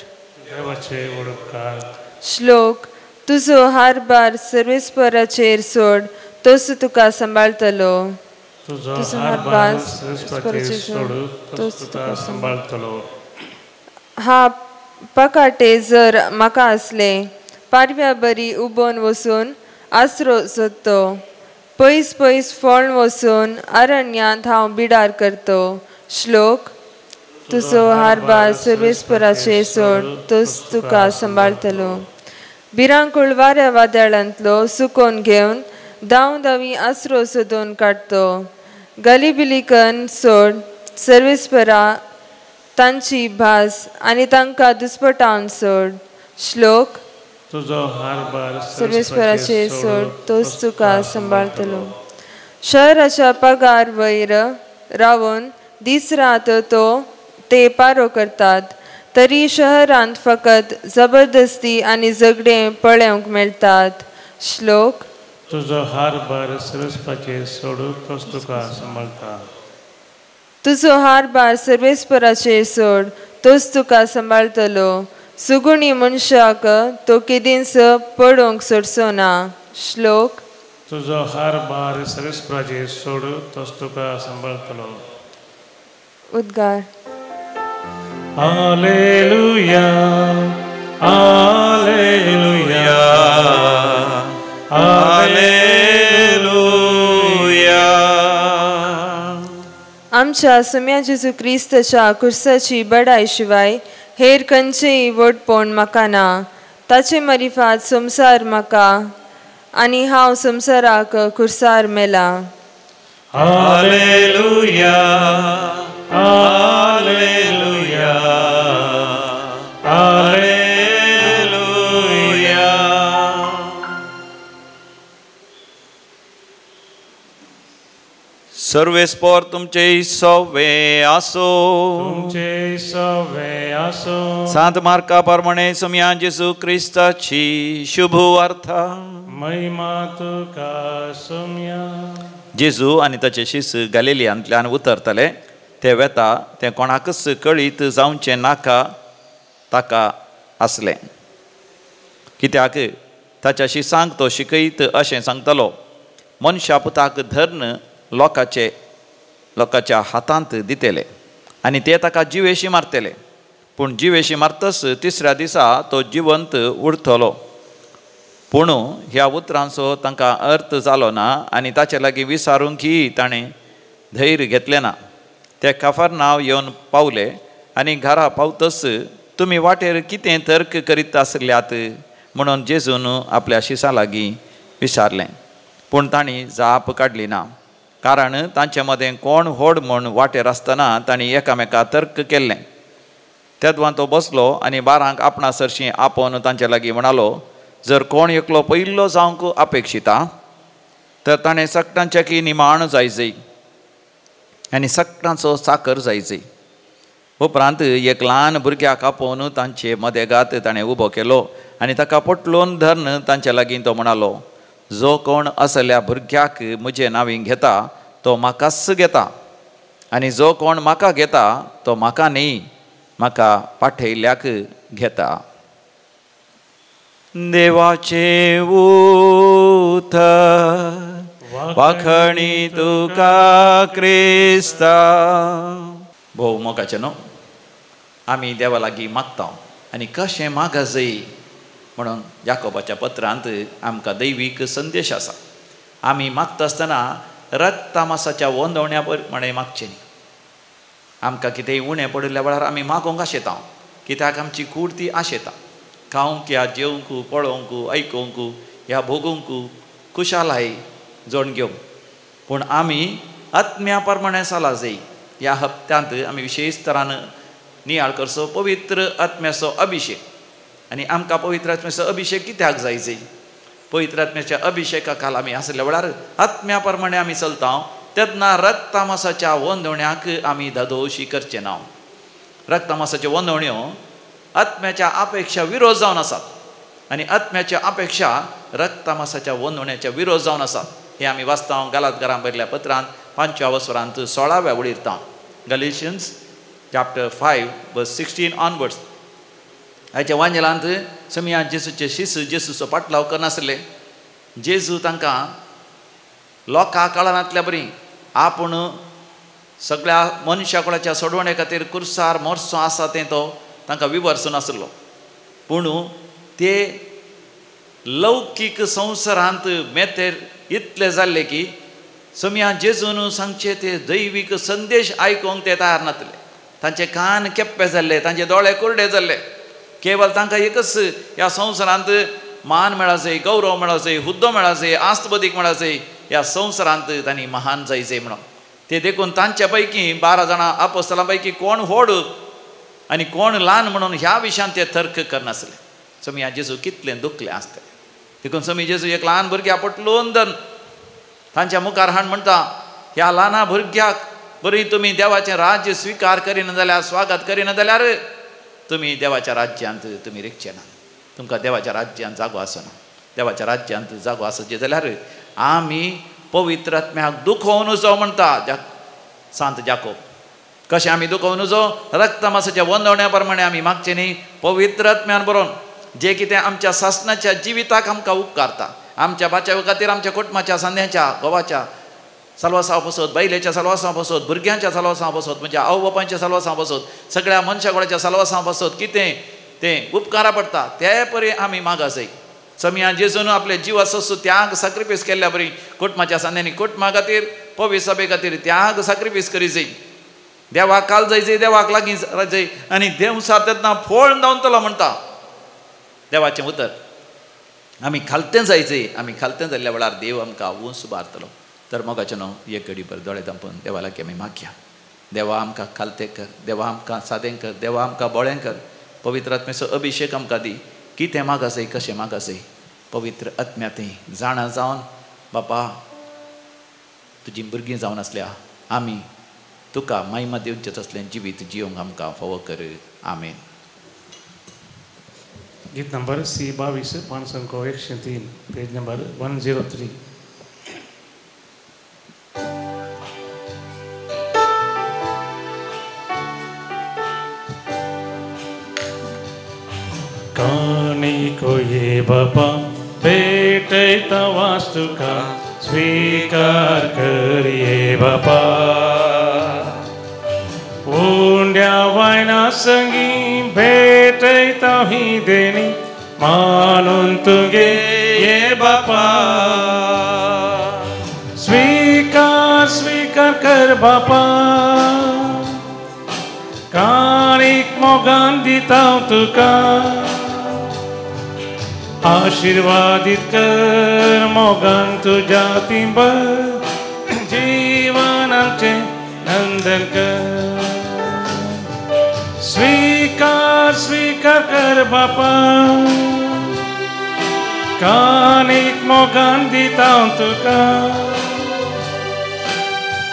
देवाचे उपकार. श्लोक. तुजो हारभार सर्वेस्पराचेर सोड, तोच तुका सांबाळटलो. तुजो हारभार सर्वेस्पराचेर सोड, तोच तुका सांबाळटलो. हा पकाटे जर म्हाका आसले, पारव्या बरी उबोन वचून आसरो सोदतो. पयस पयस फळ वचून अरण्यांत हांव बिडार करतो. श्लोक. तुजो हारभार सर्वेस्पराचेर सोड, तोच तुका सांबाळटलो. भिरांकूळ वाऱ्या वादळांतलो सुकोवन घेवन धांव धांवी आसरो सोदून काडतो. गलिबिलीकन सोड सर्वेस्परा तांची भास आनी तांकां दुस्पटावन सोड. श्लोक. तुजो हारभार सर्वेस्पराचेर सोड, तोच तुका सांबाळटलो. शहराच्या पगार वयर रावन दीस रात तो ते पारो करतात, तरी शहरांत फकत जबरदस्ती आनी झगडें पळोवंक मेळटात. श्लोक. तुजो हारभार सर्वेस्पराचेर सोड, तोच तुका सांबाळटा. तुजो हारभार सर्वेस्पराचेर सोड, तोच तुका सांबाळटलो. सुगुणी मनशाक तो केदींच पडोवंक सोडचो ना. श्लोक. तुजो हारभार सर्वेस्पराचेर सोड, तोच तुका सांबाळटलो. उद्गार. Hallelujah, hallelujah, hallelujah. आमच्या सुम्या जेजू क्रिस्ताच्या कुर्साची बडाय शिवाय हेर खंयचेय व्हडपण म्हाका ना. ताचे मरिफात संवसार म्हाका आनी हांव संवसाराक कुर्सार मेला. Hallelujah, hallelujah, hallelujah. सर्वेस्पर तुमचे सवे आसो. तुमचे सवे आसो. सांत मार्का प्रमाणे सुम्या जेजू क्रिस्ताची शुभ वार्ता. महिमा तुका सुम्या. जेजू आनी ताचे शिस गालिलियांतल्यान उतरतले. ते वेता तें कोणाकच कळीत जावचें नाका ताका आसलें, कित्याक ताच्या शिसांक तो शिकयत अशें सांगतलो, मनशा पुताक धरून लोकांच्या हातांत दितले आनी ते ताका जिवेशी मारतले, पूण जिवेशी मारतच तिसऱ्या दिसा तो जिवंत उरतलो. पूण ह्या उतरांचो तांकां अर्थ जालो ना आनी ताचे लागीं विचारूंकय ताणें धैर्य घेतलें ना. ते काफरनांव येवन पावले आनी घरा पावतच तुमी वाटेर कितें तर्क करीत आसल्यात म्हणून जेजून आपल्या शिसां लागीं विचारलें. पूण तांणी जाप काडली ना, कारण तांचे मदें कोण व्हड म्हूण वाटेर आसतना तांणी एकामेका तर्क केल्लें. तेदवां तो बसलो आनी बारांक आपणा सरशीं आपोवन तांचे लागीं म्हणालो, जर कोण एकलो पयिल्लो जावंक अपेक्षिता तर ताणें सगटांच्या की निमाण जायजय आनी सगटांचो साकर जायजय. उपरांत एक ल्हान भुरग्याक आपोवन तांचे मदेगात ताणें उबो केलो आनी ताका पोटलोवन धरून तांचे लागीं तो म्हणालो, जो कोण असल्या भुरग्याक म्हजे नांवी घेता तो म्हाकाच घेता, आनी जो कोण म्हाका घेता तो म्हाका न्ही म्हाका पाठयल्ल्याक घेता. देवाचें उतर. वाखणी तुका क्रिस्ता. भोव मोगाचें न्हू, आमी देवा लागीं मागता आनी कशें मागजय म्हणून जाकोबाच्या पत्रांत आमकां दैवीक संदेश आसा. आमी मागता आसतना रक्तामासाच्या वंदवण्या प्रमाणें मागचें न्ही. आमकां कितेंय उणें पडिल्ल्या वेळार आमी मागोवंक आशेता, कित्याक आमची कूड ती आशेता. खावंक या जेवंक, पळोवंक, आयकोवंक ह्या भोगूंक खुशालाय जोड घेवंक. पूण आमी आत्म्या प्रमाणें चला जाय. ह्या हप्त्यांत आमी विशेश तरान नियाळ करचो पवित्र आत्म्याचो अभिशेक. आनी आमकां पवित्र आत्म्याचो अभिशेक कित्याक जाय जाय? पवित्र आत्म्याच्या अभिशेका खाला आमी आसल्या वेळार आत्म्या प्रमाणें आमी चलता तेन्ना रक्तामासाच्या वंदवण्याक आमी धादोशी करचें ना. रक्तामासाच्यो वंदवण्यो आत्म्याच्या अपेक्षा विरोध जावन आसात आनी आत्म्याच्या अपेक्षा रक्तामासाच्या वंदवण्याच्या विरोध जावन आसात. हें आमी वाचता गालातकारां बरयल्ल्या पत्रांत 5व्या वसरांत 16व्या वळीर. Galatians chapter 5 verse 16 onwards. हाच्या वांजेलांत समिया जेजूचे शिस जेजूचो पाटलाव करनासले. जेजू तांकां लोकां कळनातल्या बरी आपूण सगळ्या मनशा कुळाच्या सोडवणे खातीर कुर्सार मोरसो आसा तें तो तांकां विवर्सून आसलो. पूण ते लौकीक संवसारांत मेतेर इतले जाल्ले की समिया जेजून सांगचे ते दैवीक संदेश आयकूंक ते तयार नातले. तांचे कान केप्पे जाल्ले, तांचे दोळे कुरडे जाल्ले. केवल तांकां एकच ह्या संवसारांत मान मेळाजय, गौरव मेळाजय, हुद्दो मेळाजय, आस्त बदीक मेळाजय, ह्या संवसारांत तांणी महान जायजय म्हणून ते देखून तांच्या पैकी 12 जाणां आपोस्तलां पैकी कोण व्हड आनी कोण ल्हान म्हणून ह्या विशयान ते तर्क करनासले. समिया जेजू कितलें दुखलें आसतलें. देखून समी जेजू एक ल्हान भुरग्या पटलून धरून तांच्या मुखार हाड म्हणटा, ह्या ल्हाना भुरग्याक बरी तुमी देवाचें राज्य स्विकार करिना जाल्यार, स्वागत करिना जाल्यार तुमी देवाच्या राज्यांत तुमी रिगचे ना. तुमकां देवाच्या राज्यांत जागो आसना. देवाच्या राज्यांत जागो आसचे जाल्यार आमी पवित्र आत्म्याक दुखोवन जावं म्हणटा सांत जाकोब. कशें आमी दुखोवं नजो रक्तमासाच्या वंदवण्या प्रमाणे आमी मागचें न्ही पवित्र आत्म्यान बरोवन जें कितें आमच्या सासणाच्या जिविताक आमकां उपकारता आमच्या बाच्या खातीर आमच्या कुटुंबाच्या सांद्यांच्या घोवाच्या सालवासांव बसत बायलेच्या सालवासांव बसत भुरग्यांच्या सालवासांव बसत म्हणजे आवय बापांच्या सालवासांव बसत सगळ्या मनशा कोणाच्या सालवासांव बसत कितें तें उपकारा पडटा ते परी आमी मागासय समया जेजून आपले जिवाचो त्याग साक्रिफीस केल्ल्या बरी कुटुंबाच्या सांद्यांनी कुटुंबा खातीर पवित्र सभे खातीर त्याग साक्रिफीस करी जाय देवाक काल जायचें देवाक लागीं जाय आनी देवसार तेन्ना फोळ धांवतलो म्हणटा देवाचें उतर आमी खालतें जायचें आमी खालतें जाल्ल्या वेळार देव आमकां ऊंच उबारतलो तर मोगाचें न्हू एक घडी भर दोळे धांपून देवा लागीं आमी मागया देवा आमकां खालतें कर देवा आमकां सादें कर देवा आमकां बोळें कर पवित्र आत्म्याचो अभिशेक आमकां दी कितें मागासय कशें मागासय पवित्र आत्म्या थंय जाणा जावन बापा तुजी भुरगीं जावन आसल्या आमी तुका महिमा दिवचें तसलें जिवीत जिवंक आमकां फावो कर आमेन. गीत नंबर सी 22 503 पेज नंबर 103. कानी को ये बापा भेटता वास्तु का स्वीकार करिए बापा उंड्या वायना संगी भेटता ही देनी मानून तुगे ये बापा स्वीकार स्वीकार कर बापा काणीक मोगान दिता तुका आशीर्वादित कर मोगान तुज्या तिंबर जीवन आमचें नंदन कर स्वीकार स्वीकार कर बापा काणीक मोगान दिता तुका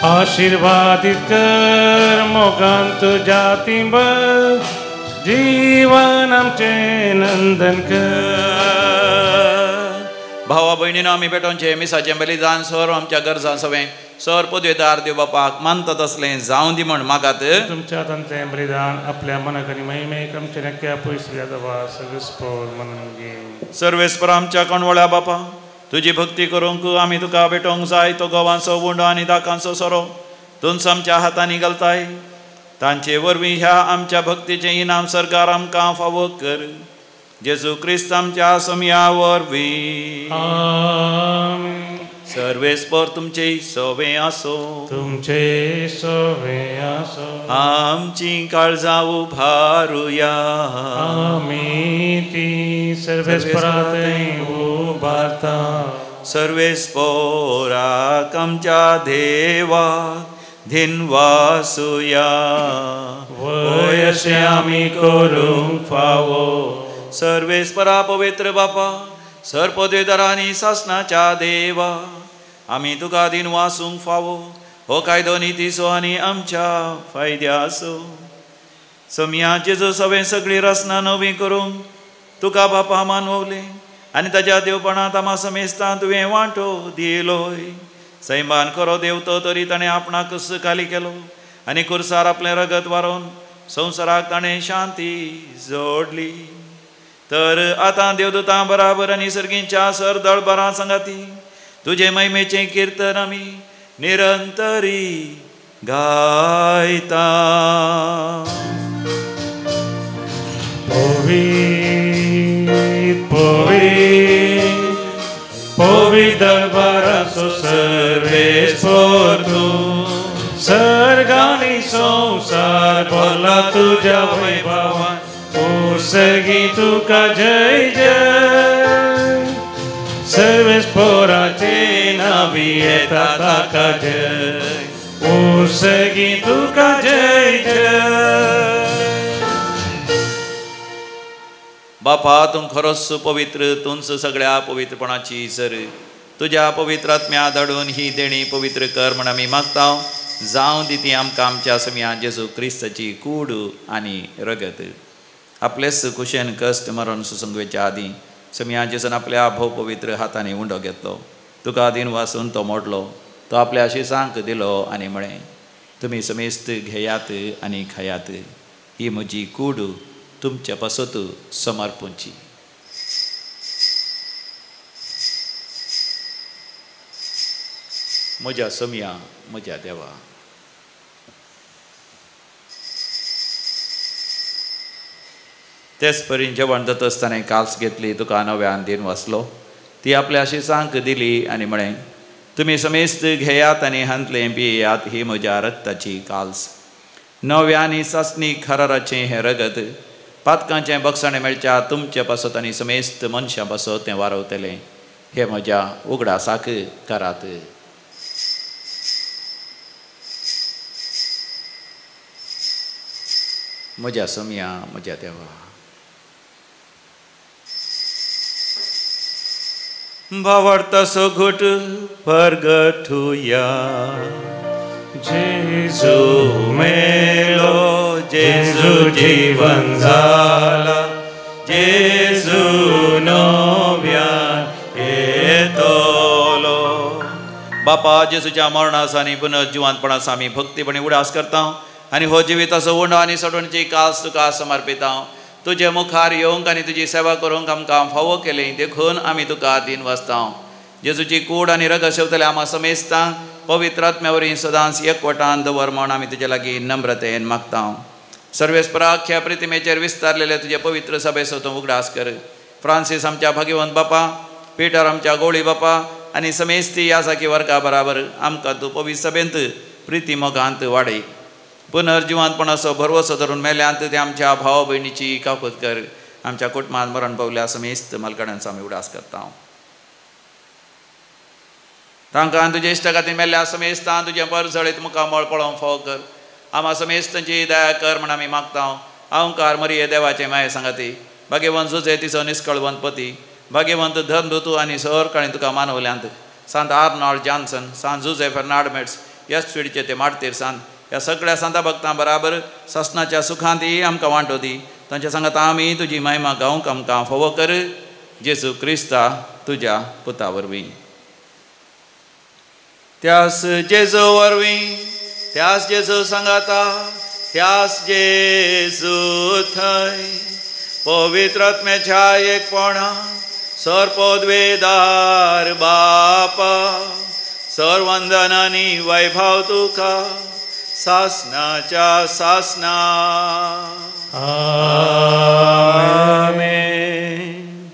आशीर्वादित कर मोगान तुज्या तिंबर जीवन आमचें नंदन कर. भावा भयणीनो आमी पेटोवचें मिसाचें बलिदान सर आमच्या गरजां सवें सर पदवेदार देव बापाक मानतात असलें जावं दी म्हण मागात तुमच्या हातांतलें बलिदान आपल्या मनाक आनी महिमेक आमच्या नक्क्या पयसुल्ल्या देवा सर्वेस्पर म्हणून घे. सर्वेस्पर आमच्या कणवळ्या बापा तुजी भक्ती करूंक आमी तुका भेटोवंक जाय तो गोवांचो उंडो आनी दाकांचो सोरो तुमचो आमच्या हातांनी घालताय तांचे वरवीं ह्या आमच्या भक्तीचें इनाम सरकार आमकां फावो कर जेजू क्रिस्त आमच्या समया वरवीं. सर्वेस्पर तुमचे सवे आसो तुमचे सवे आसो आमची काळजां उभारुया आमी ती सर्वेस्पराथंय उबारता सर्वेस्पराक आमच्या देवा धिनवासुया वय अशें आमी करूंक फावो. सर्वेस्परा पवित्र बापा सर्पदेदारांनी सासणाच्या देवा आमी तुका दिन वासूंक फावो हो कायदो नितीचो आनी आमच्या फायद्याचो समया जेजू सवें सगळी रचना नवी करूंक तुका बापा मानवलें आनी ताज्या देवपणांत आमा समेस्तान तुवें वांटो दिलोय. सैमान खरो देव तो तरी ताणें आपणाक खाली केलो आनी कुर्सार आपलें रगत वारोवन संवसाराक ताणें शांती जोडली. तर आतां देवदूतां बराबर आनी सर्गींच्या सरदळबरां सांगाती तुजे महिमेचें किर्तन आमी निरंतरी गायता. पवित्र पवित्र पवित्र दरबाराचो सर्वेस्पर तूं सर्ग आनी संवसार भरला तुज्या वैभवान उसगी तुका जय जय सर्वेस्पराचे नावी येता ताका जय उसगी तुका जय जय. बापा तूं खरोच पवित्र तुंच सगळ्या पवित्रपणाची सर तुज्या पवित्र आत्म्या धाडून ही देणी पवित्र कर म्हण आमी मागता. जावं दी ती आमकां आमच्या समया जेजू क्रिस्ताची कूड आनी रगत. आपलेच कुशेन कश्ट मरण सुसंगवेच्या आदीं समया जेजून आपल्या भोव पवित्र हातांनी उंडो घेतलो, तुका दिन वासून तो मोडलो, तो आपल्या शिसांक दिलो आनी म्हळें, तुमी समेस्त घेयात आनी खायात. ही म्हजी कूड तुमच्या पासत समर्पूंची. म्हज्या सोमया, म्हज्या देवा, तेच परी जेवण जाता आसतना काल्स घेतली, तुका नव्यान दिन वाचलो, ती आपल्या शिसांक दिली आनी म्हळें, तुमी समेस्त घेयात आनी हांतलें पियात. ही म्हज्या रक्ताची काल्स, नव्या आनी सासणी खराराचें हें रगत पातकांचें बक्षाणें मेळच्या तुमचे पासत आनी समेस्त मनशां पासत तें वारवतलें. हें म्हज्या उगडासाक करात. म्हज्या सोमया, म्हज्या देवा, भावार्थाचो घोट परगटुया. जेजू मेलो, जेजू जीवन जाला, जेजू नव्यान येतलो. बापा, जेजूच्या मरणास आनी पुनर्जिवंतपणास आमी भक्तीपणी उडास करता आनी हो जिविताचो उंडो आनी सोडवणची कास तुका समर्पिता. तुजे मुखार येवंक आनी तुजी सेवा करूंक आमकां फावो केली देखून आमी तुका दिन वाचता. जेजूची कूड आनी रगत शेवतले आमा समेस्तां पवित्र आत्म्या वरवीं सदांच एकवटान दवर म्हूण आमी तुजे लागीं नम्रतेन मागता. सर्वेस्पराख्या प्रतिमेचेर विस्तारलेले तुजे पवित्र सभेचो तूं उगडास कर. फ्रांसीस आमच्या भाग्यवंत बापा, पिटर आमच्या गोळी बापा आनी समेस्ती ह्या साकी वर्गा बराबर आमकां तूं पवित्र सभेंत प्रिती मोगांत वाडय. पुनर्जिवंतपणाचो भरवसो धरून मेल्यांत ते आमच्या भाव भयणीची काकूत कर. आमच्या कुटुंबांत मरण पावल्या समेस्त मालकाड्यांचो आमी उडास करता. तांकां तुजे इश्टागातीन मेल्ल्या समेस्तान तुजें परजळीत मुखामळ पळोवंक फावो कर. आमा समेस्तांची दया कर म्हण आमी मागता. अहंकार मरिये देवाचें माये सांगाती, भाग्यवंत जुजे तिचो निस्कळवंत पती, भाग्यवंत धर्मदूत आनी सहरकाळी तुका मानवल्यांत, सांत आर्नॉल्ड जॉन्सन, सांत जुजे फेर्नाड मेट्स, यश स्वीडचे ते मार्तीर सांत, ह्या सगळ्या सांता भक्तां बराबर सासणाच्या सुखांत आमकां वांटो दी. तांच्या सांगात आमी तुजी महिमा गावंक आमकां फावो कर. जेजू क्रिस्ता तुज्या पुता वरवीं. त्यास जेजू वरवीं, त्यास जेजू सांगाता, त्यास जेजू थंय पवित्र आत्म्याच्या एकपणा सर्वपदवेदार बापा, सर्वंदनानी वैभव तुका सासनाच्या सासना. आमेन.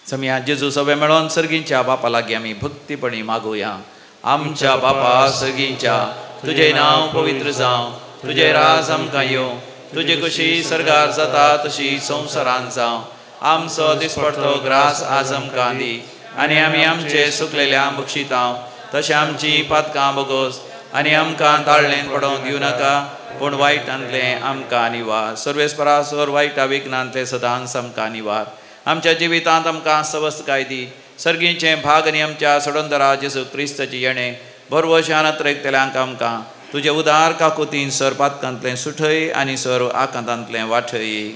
समिया जेजू सगळे मेळोन सर्गींच्या बापा लागीं आमी भक्तीपणी मागुया. आमच्या बापा सर्गींच्या, तुजें नांव पवित्र जावं, तुजें राज आमकां येवं, तुजी कुशी सर्गार जाता तशी संवसारांत जावं. आमचो दिसपडतो ग्रास आज आमकां दी आनी आमी आमचे सुकलेल्या बक्षितां तशें आमची पातकां बगोस आनी आमकां ताळ्ळेन पडोवंक दिवं नाका, पूण वायटांतलें आमकां निवार. सर्वेस्परा सर वायटा विघ्नांतलें सदांच आमकां निवार. आमच्या जिवितांत आमकां सवस्तकाय दी. सर्गीचें भाग आनी आमच्या सोडंदरा जेजू क्रिस्ताची येणें भरवशान अत्रेकतल्यांक आमकां तुजे उदार काकुतीन सर पातकांतलें सुठय आनी सर आकांतांतलें वाठय.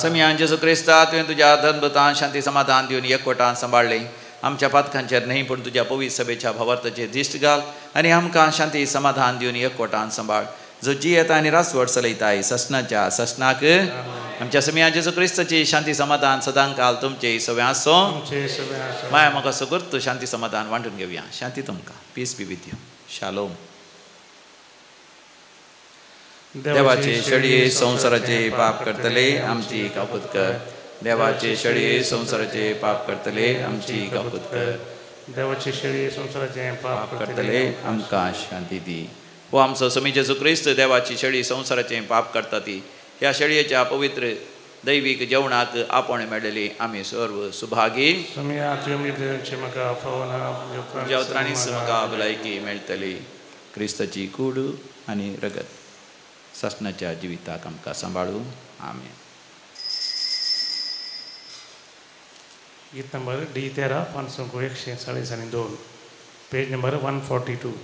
समियान जेजू क्रिस्ता, तुवें तुज्या धर्मदूतान शांती समाधान दिवन एकवटान सांबाळ्ळें. आमच्या पातकांचेर न्हय पूण तुज्या पवित्र सभेच्या भावार्थाचेर दिश्ट घाल आनी आमकां शांती समाधान दिवन एकवटान सांबाळ. जो जियेता आनी रासवट चलयताय ससनाच्या ससनाक. आमच्या समिया जेजू क्रिस्ताची शांती समाधान सदांकाल तुमचे सगळें आसूं. माया म्हाका सगळं शांती समाधान वांटून घेवया. शांती तुमकां. Peace be with you. Shalom. देवाचे शेळये संवसाराचे पाप करतले आमची काकूत कर. देवाचे शेळये संवसाराचे पाप करतले आमची काकूत कर. देवाचे शेळये संवसाराचे पाप करतले आमकां शांती दी. हो आमचो समी जेजू क्रिस्त देवाची शेळी संवसाराचें पाप करता ती ह्या शेळयेच्या पवित्र दैवीक जेवणाक आपण मेळ्ळेली आमी सर्व सुभागी. तुज्या उतरांनीच म्हाका भलायकी मेळटली. क्रिस्ताची कूड आनी रगत सासणाच्या जिविताक आमकां सांबाळू. आमेन. गीत नंबर डी 13, 542, पेज नंबर 142.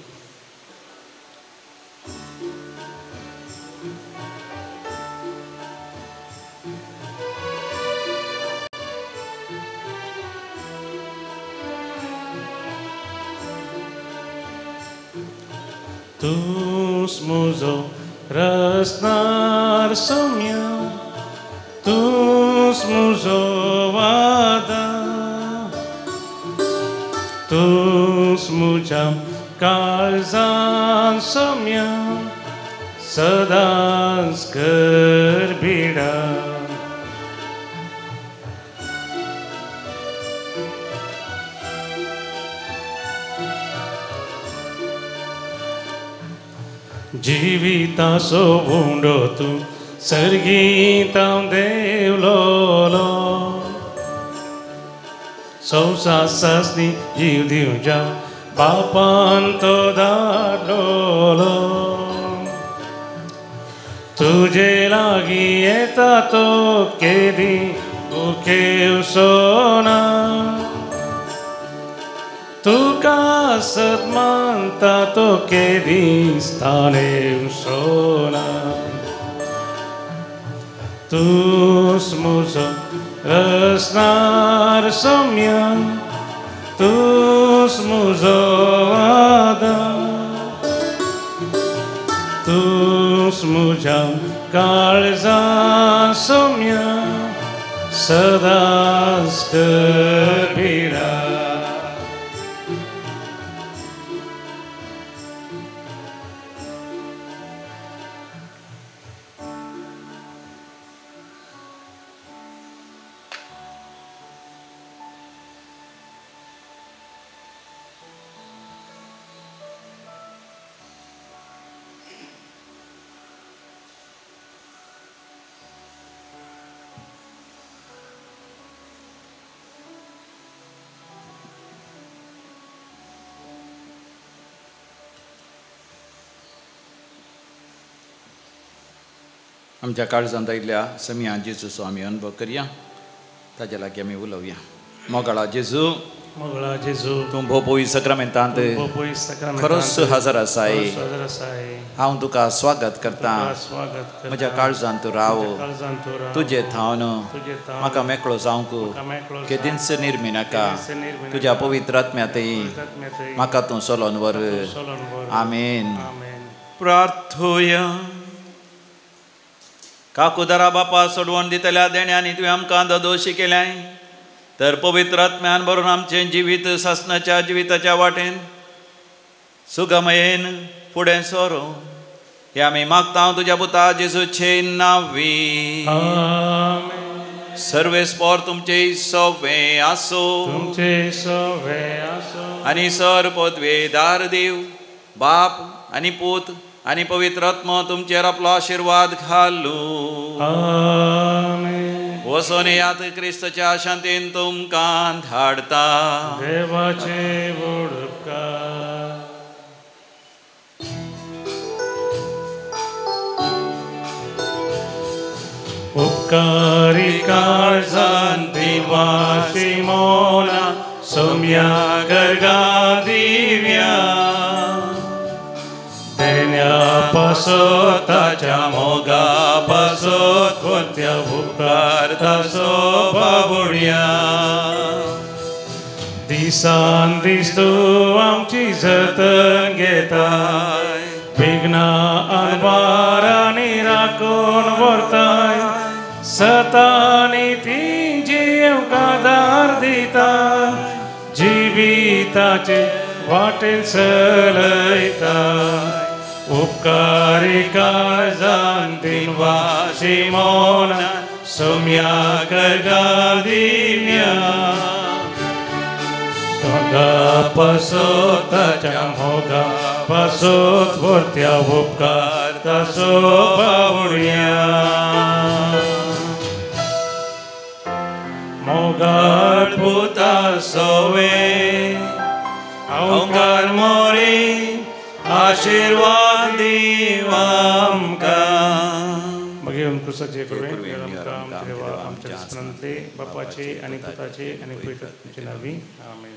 तूंच म्हजो रसनार सोम्या, तूंच म्हजो आदार, तूंच म्हज्या काळजान सोम्या, सदांच कर भिडा. जिविताचो उंडो तूं सर्गींत देवलोलो, संवसार सासणी जीव दिवच्या बापान तो धाडलोलो. तुजे लागीं येता तो केदी उखेवचो ना, तुका सत मानता तो केदीच ताणेवचो ना. तूंच म्हजो रसनार सोम्या, तूंच म्हजो आदार, तूंच म्हज्या काळजान सोम्या, सदांच कर भिडा. आमच्या काळजांत आयिल्ल्या समिया जेजूचो आमी अनुभव करया, ताज्या लागीं आमी उलोवया. मोगाळा जेजू, मोगळा जेजू, तूं भोव सक्रामेंतांत खरोच हजर आसाय. हांव तुका स्वागत करता, म्हज्या काळजांत तूं राव, तुजे थावन म्हाका मेकळो जावंक केदींच निर्मिनाका. तुज्या पवित्र आत्म्यांतय म्हाका तूं चलोन व्हर. आमेन. प्रार्थोया. काकुदरा बापा, सोडवण दितल्या देण्यांनी तुवें आमकां ददोशी केल्याय, तर पवित्र आत्म्यान भरून आमचें जिवीत सासणाच्या जिविताच्या वाटेन सुगमयेन फुडें सरूं हे आमी मागता तुज्या पुता जेजूचे नांवी. सर्वेस्पोर तुमचे सवे आसो, तुमचे सवे आसो, आनी सर पदवेदार देव बाप आनी पूत आनी पवित्र आत्मो तुमचेर आपलो आशिर्वाद घालू. आमेन. वचोन यात क्रिस्तच्या शांतीन तुमकां धाडता. देवाचे व्हड उपकार. उपकारी काळजान दिवासी मोना सोम्या गर्गा दिव्या, देण्या पासत ताच्या मोगा पासत कोत्या उपकार तासो बाबुड्या. दिसान दीस तूं आमची जतन घेताय, विघ्नां अनवारांनी राखून व्हरताय, सतानी ती जीव आदार दिता, जिविताचे वाटेन चलयता. उपकारी काळजान दिनवासी मोना सोम्या गर्गा दिव्या, मोगा पासत ताच्या मोगा पासत व्हरत्या उपकार तासो बावड्या. मोगाळ पुता सोवे ओंकार मोरी आशीर्वाद दीव आमकां. मागीर क्रुसाचे कृपेन आमकां देवा आमच्या स्मरणांतले बापाचे आनी पुताचे आनी पवित्र आत्म्याचे नांवी. आमेन.